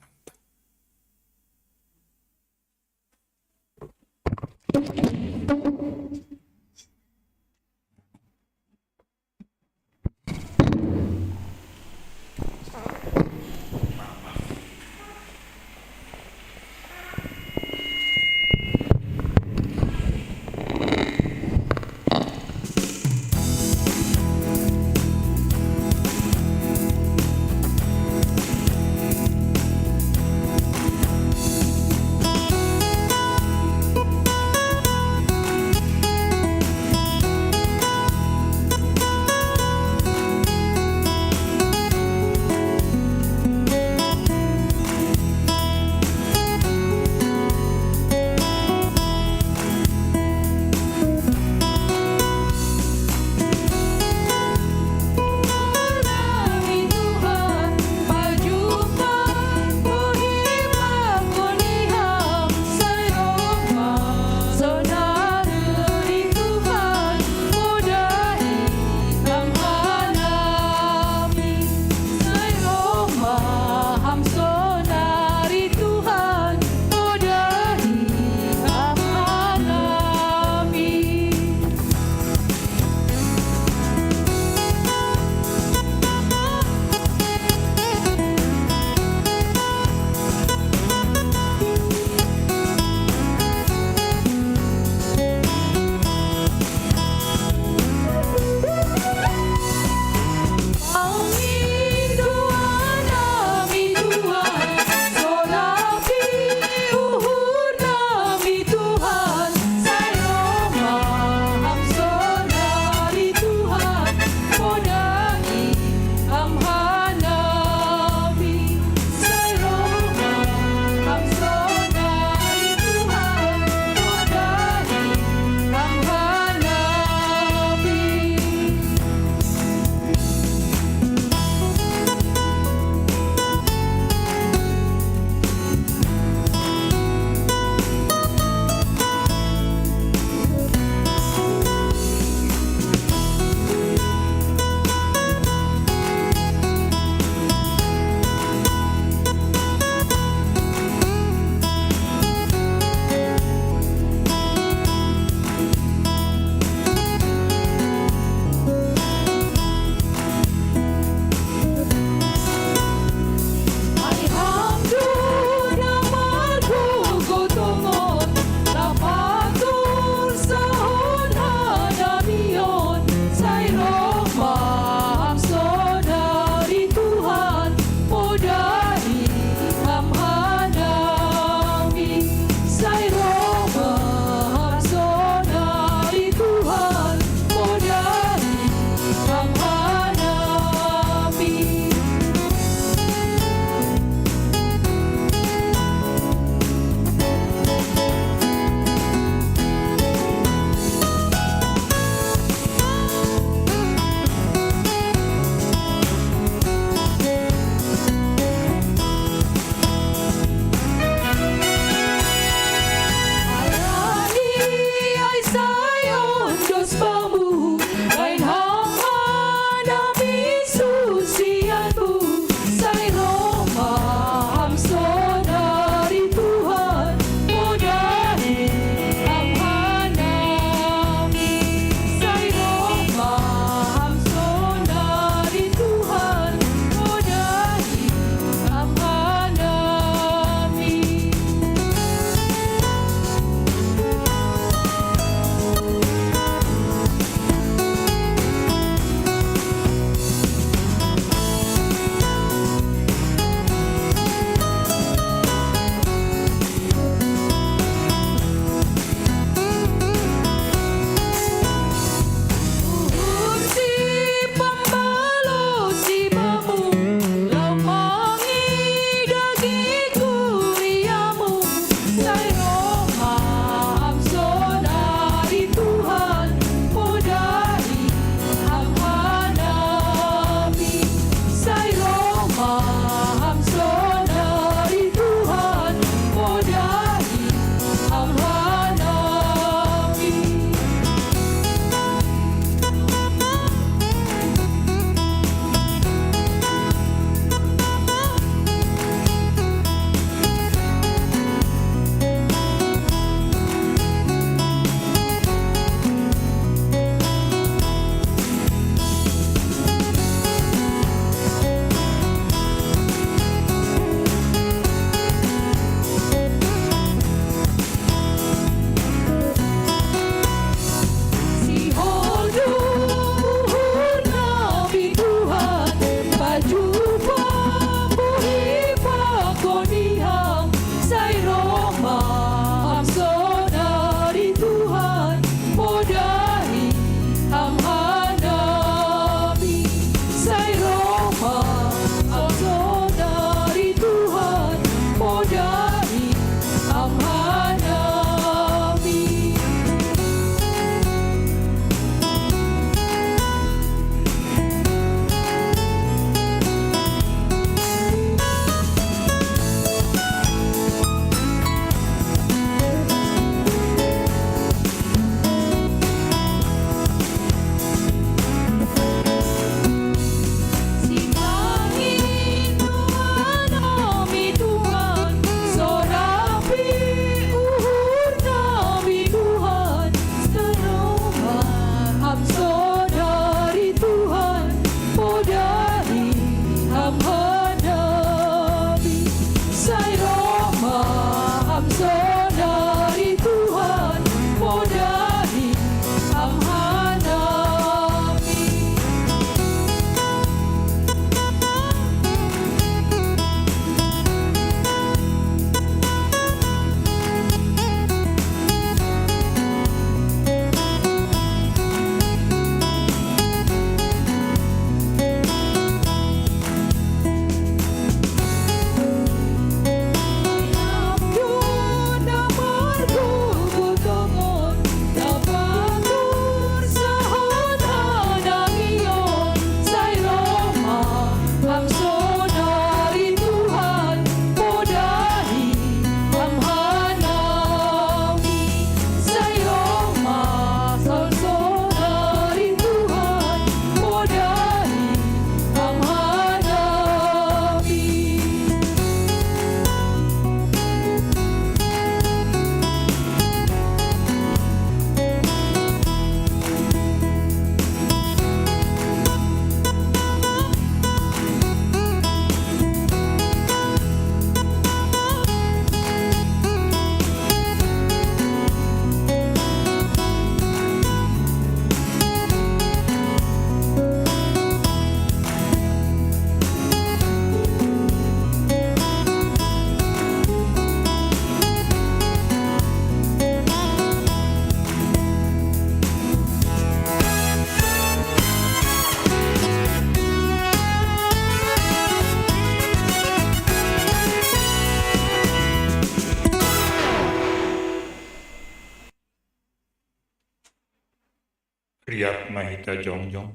Biak ma hita jongjong.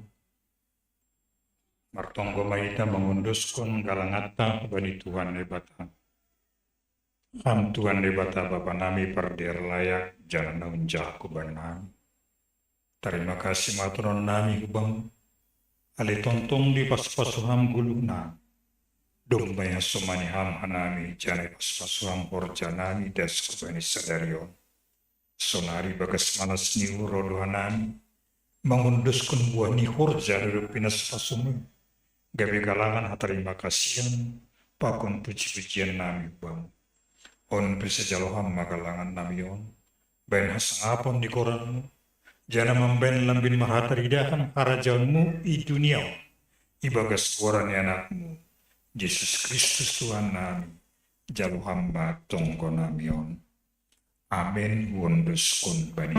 Martonggo ma hita mangunduskon galanganta hubani Tuhan Naibata. Ham Tuhan Naibata Bapa nami pardear layak jala na unjak huban nami. Tarima kasih ma tuhonon nami hu Bamu. Ale tongtong dipasu-pasu Ham goluh nami. Domma ihasomani Ham hanami jala ipasu-pasu Ham horja nami das hubani sadari on. Sonari bagas malas ni uhur ro do hanami mangunduskon buah ni horja dohot pinasu-pasuMu, gabe galangan hatarima kasihan pakon puji-pujian nami hu Bamu. On pe sijalo Ham ma galangan nami on, bahen hasangapon di goranMu, jala mambahen lambin marhataridahan harajaonMu i dunia on, ibagas goran ni AnakMu, Jesus Kristus Tuhan nami, jalo Ham ma tonggo nami on. Amen. Huondoskon bani.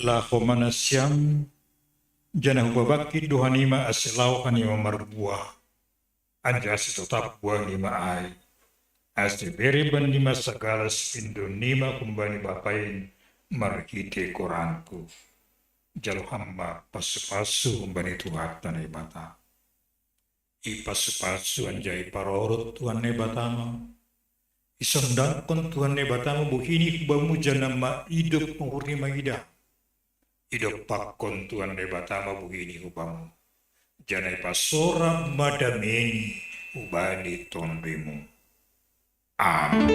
Laho ma nasiam, janah hupabangkit do hanima ase laho hanima marbuah, anjaha ase totap buahnima ai, ase bere bannima sagala sipindoonnima humbani Bapa in marhitei goranku. Jalo Ham ma pasu-pasu humbani Tuhanta Naibata. Ipasu-pasu anjaha iparorot Tuhan Naibata ma, isondangkon Tuhan Naibata ma bohini hu Bamu, janah ma idop uhurni mangidah. Idompakkon Tuhan Naibata ma bohini hu Bamu, janah ipasorak ma dameini hubani TonduyMu. Amen.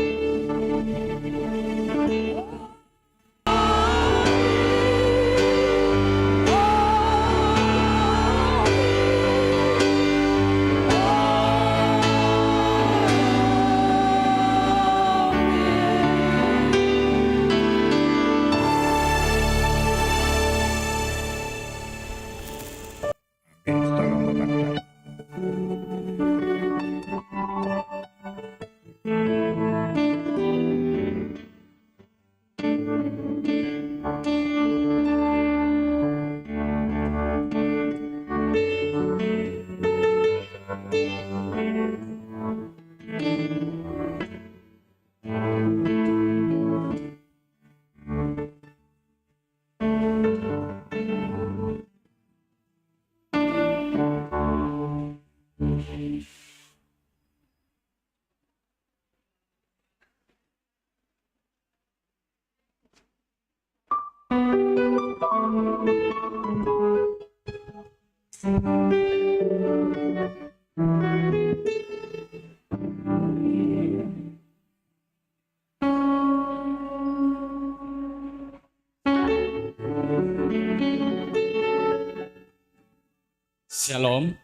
Shalom.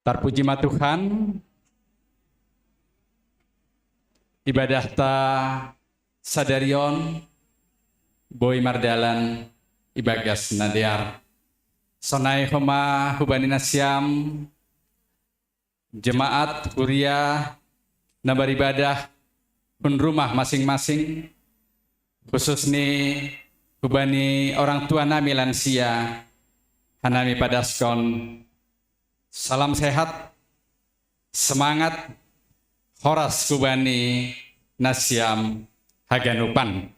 Tarpuji ma Tuhan, ibadahta sadari on boi mardalan ibagas na dear. Sonai homa hubani nasiam jemaat huria na baribadah hun rumah masing-masing, khususni hubani orang tua nami lansia, hanami padaskon salam sehat, semangat, horas hubani nasiam haganupan.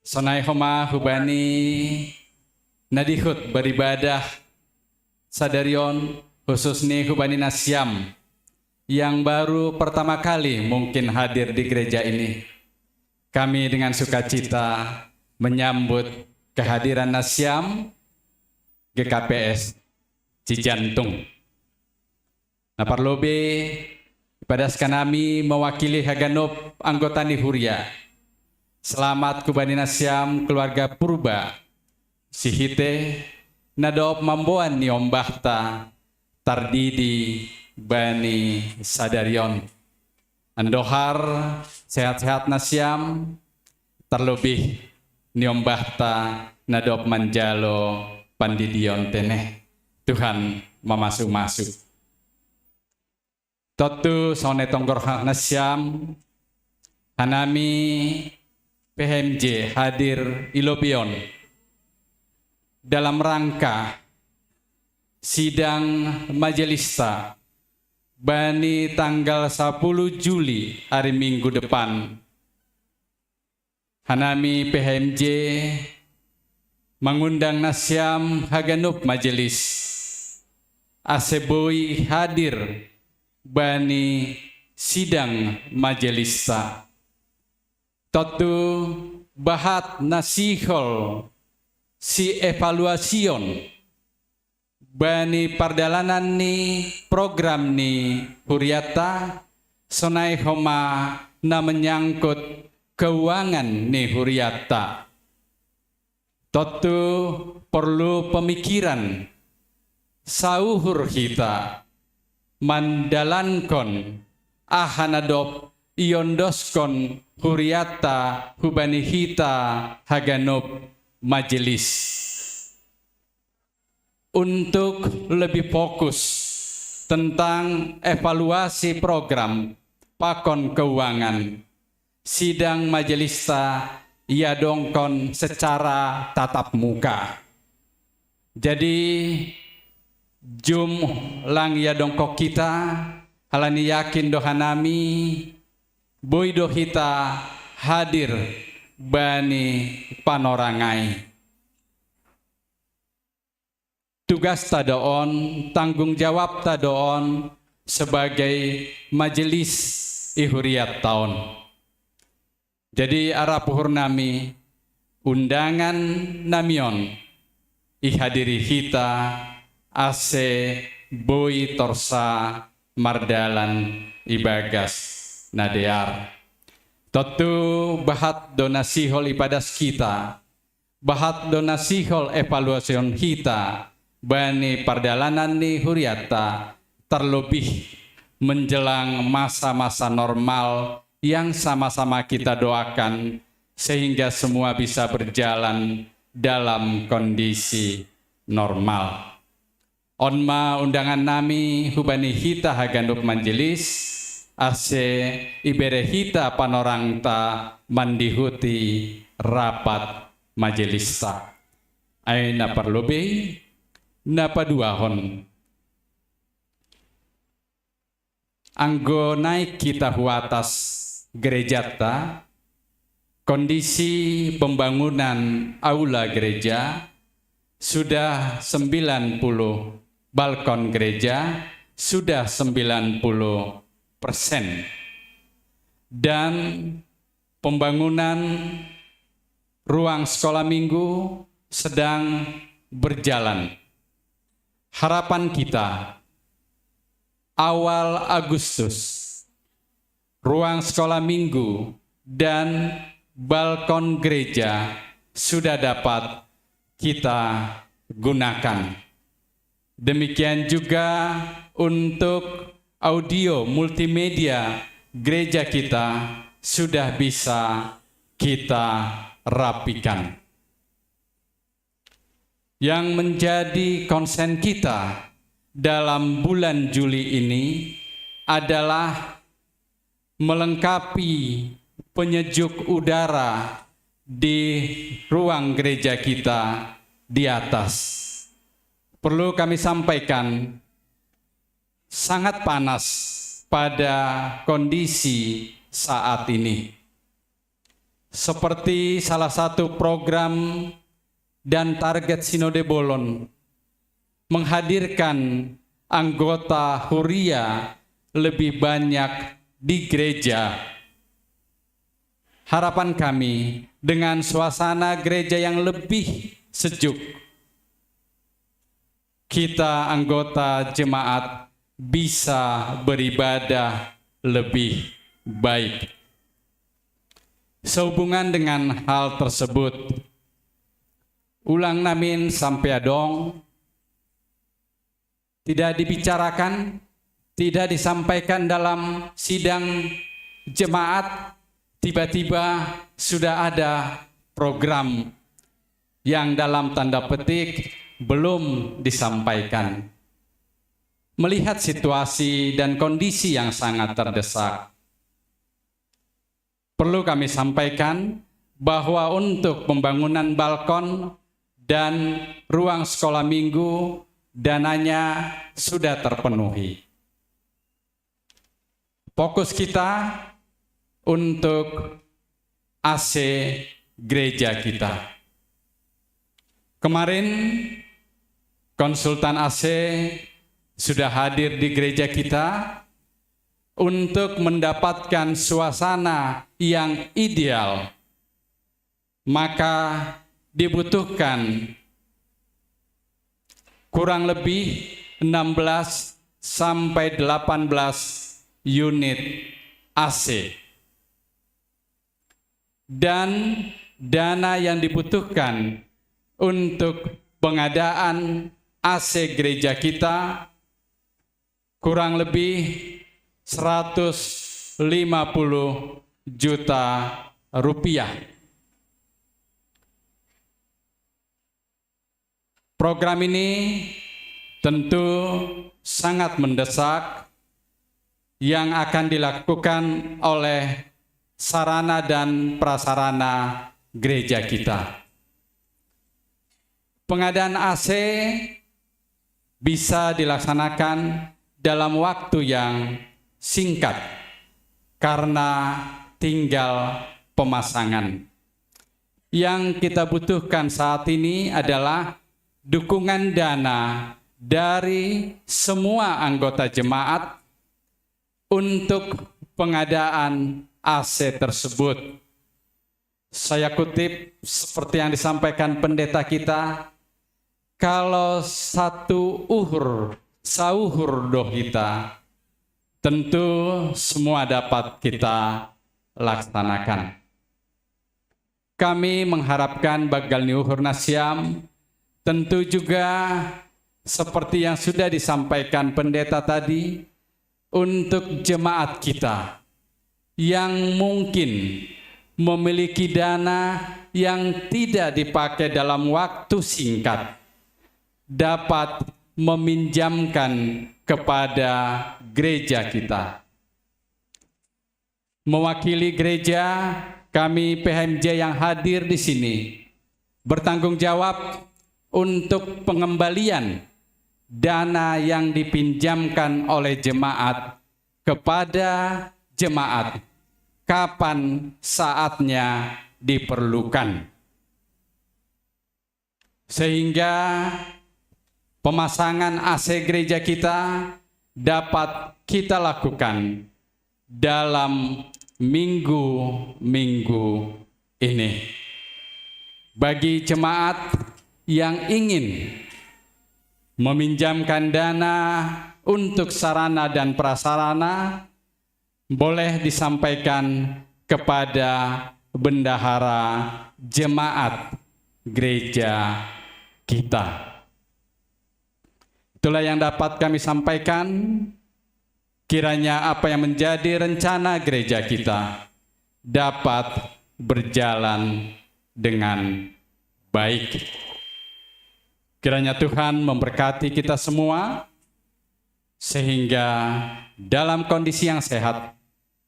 Sonai homa hubani na dihut baribadah sadari on, khusus ni hubani nasiam yang baru pertama kali mungkin hadir di gereja ini. Kami dengan sukacita menyambut kehadiran nasiam G K P S Cijantung. Na parlobei, ipadas kanami mewakili haganup anggota ni huria. Selamat hubani nasiam keluarga Purba, sihite na dob mamboan ni ombahta tardidi bani sadari on. Andohar sehat-sehat nasiam, terlebih ni ombahta na dob manjalo pandidion tene. Tuhan mamasu-masu. Tontu songon na tonggor nasiam, hanami P H M J hadir i lobi on dalam rangka sidang majelista bani tanggal sepuluh Juli, hari Minggu depan. Hanami P H M J mengundang nasiam haganup majelis ase boi hadir bani sidang majelista. Tontu bahat na sihol sievaluasion bani pardalanan ni program ni huriata, sonai homa na menyangkut keuangan ni huriata. Tontu porlu pemikiran sauhur hita mandalankon aha na dob iondoskon huriata hubani hita haganup majelis. Untuk lebih fokus tentang evaluasi program pakon keuangan, sidang majelista iadongkon secara tatap muka. Jadi, jumlah iadongkon hita, halani yakin do hanami, boi do hita hadir bani panorang ai. Tugasta do on, tanggung jawabta do on sebagai majelis i huriatta on. Jadi arap uhur nami, undangan nami on ihadiri hita ase boi torsa mardalan ibagas na dear. Tontu bahat do na sihol ipadas hita, bahat do na sihol evaluasion hita bani pardalanan ni huriatta, terlebih menjelang masa-masa normal yang sama-sama kita doakan, sehingga semua bisa berjalan dalam kondisi normal. On ma undangan nami hubani hita haganup majelis, ase ibere hita panorangta mandihuti rapat majelista. Ai na parlobei, na paduahon, anggo naik hita hu atas gerejata, kondisi pembangunan aula gereja sudah sembilan puluh, balkon gereja sudah sembilan puluh persen, dan pembangunan ruang sekolah minggu sedang berjalan. Harapan kita, awal Agustus, ruang sekolah minggu dan balkon gereja sudah dapat kita gunakan. Demikian juga untuk audio multimedia gereja kita sudah bisa kita rapikan. Yang menjadi konsen kita dalam bulan Juli ini adalah melengkapi penyejuk udara di ruang gereja kita di atas. Perlu kami sampaikan, sangat panas pada kondisi saat ini. Seperti salah satu program dan target Sinode Bolon, menghadirkan anggota huria lebih banyak di gereja. Harapan kami, dengan suasana gereja yang lebih sejuk, kita anggota jemaat bisa beribadah lebih baik. Sehubungan dengan hal tersebut, ulang namin sampai adong tidak dibicarakan, tidak disampaikan dalam sidang jemaat, tiba-tiba sudah ada program yang dalam tanda petik belum disampaikan. Melihat situasi dan kondisi yang sangat terdesak, perlu kami sampaikan bahwa untuk pembangunan balkon dan ruang sekolah minggu, dananya sudah terpenuhi. Fokus kita untuk A C gereja kita. Kemarin, konsultan A C sudah hadir di gereja kita untuk mendapatkan suasana yang ideal. Maka dibutuhkan kurang lebih enam belas sampai delapan belas unit A C. Dan dana yang dibutuhkan untuk pengadaan A C gereja kita kurang lebih seratus lima puluh juta rupiah. Program ini tentu sangat mendesak yang akan dilakukan oleh sarana dan prasarana gereja kita. Pengadaan A C bisa dilaksanakan dalam waktu yang singkat karena tinggal pemasangan. Yang kita butuhkan saat ini adalah dukungan dana dari semua anggota jemaat untuk pengadaan A C tersebut. Saya kutip seperti yang disampaikan pendeta kita, kalau satu uhur, sauhur dohita, tentu semua dapat kita laksanakan. Kami mengharapkan bagal ni uhur na siam, tentu juga seperti yang sudah disampaikan pendeta tadi, untuk jemaat kita yang mungkin memiliki dana yang tidak dipakai dalam waktu singkat, dapat meminjamkan kepada gereja kita. Mewakili gereja, kami P H M J yang hadir di sini bertanggung jawab untuk pengembalian dana yang dipinjamkan oleh jemaat kepada jemaat kapan saatnya diperlukan. Sehingga pemasangan A C gereja kita dapat kita lakukan dalam minggu-minggu ini. Bagi jemaat yang ingin meminjamkan dana untuk sarana dan prasarana, boleh disampaikan kepada bendahara jemaat gereja kita. Itulah yang dapat kami sampaikan. Kiranya apa yang menjadi rencana gereja kita dapat berjalan dengan baik. Kiranya Tuhan memberkati kita semua, sehingga dalam kondisi yang sehat,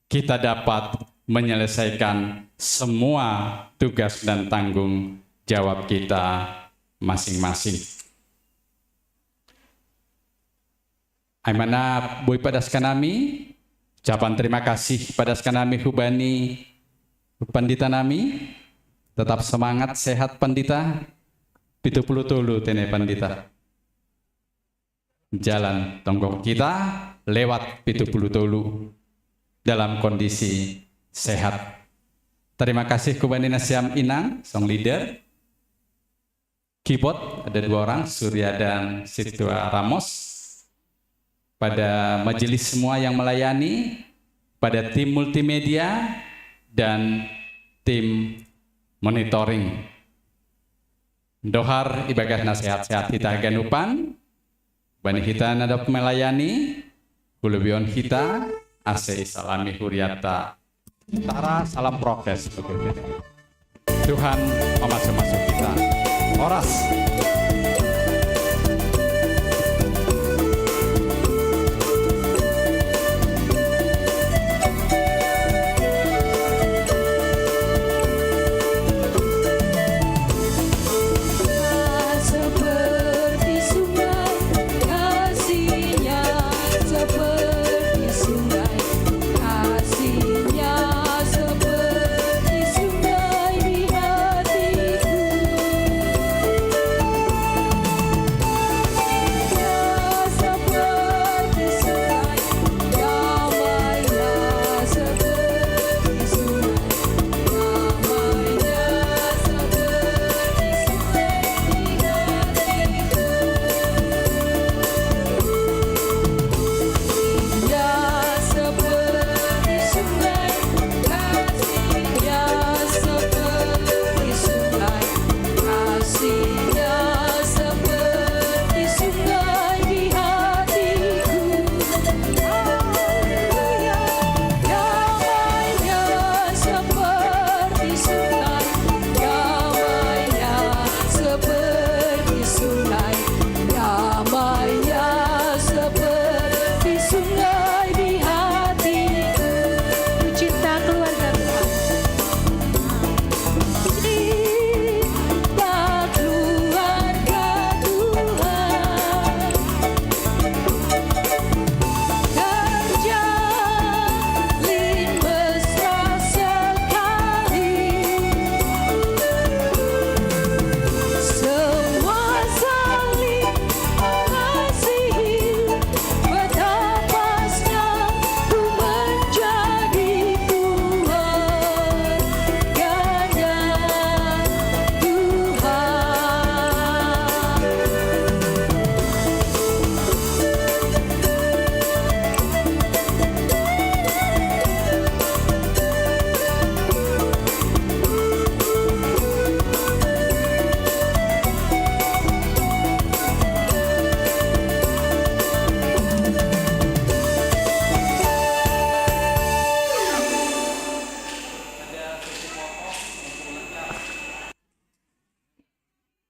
kita dapat menyelesaikan semua tugas dan tanggung jawab kita masing-masing. Aimana boi padas kanami, ucapan terima kasih padas kanami hubani pandita nami. Tetap semangat, sehat pandita. Pitu puluh tolu tene pandita. jalan tonggok kita lewat pitu puluh tolu dalam kondisi sehat. Terima kasih kubani nasiam inang, song leader. Keyboard ada dua orang, Surya dan Situa Ramos. Pada majelis semua yang melayani, pada tim multimedia, dan tim monitoring. Dohar ibagas nasehat-sehat kita ganupan, bani kita nadap melayani, kulubion kita, ase isalami huriata. Tara salam prokes begitu. Tuhan memasuk-masuk kita. Horas.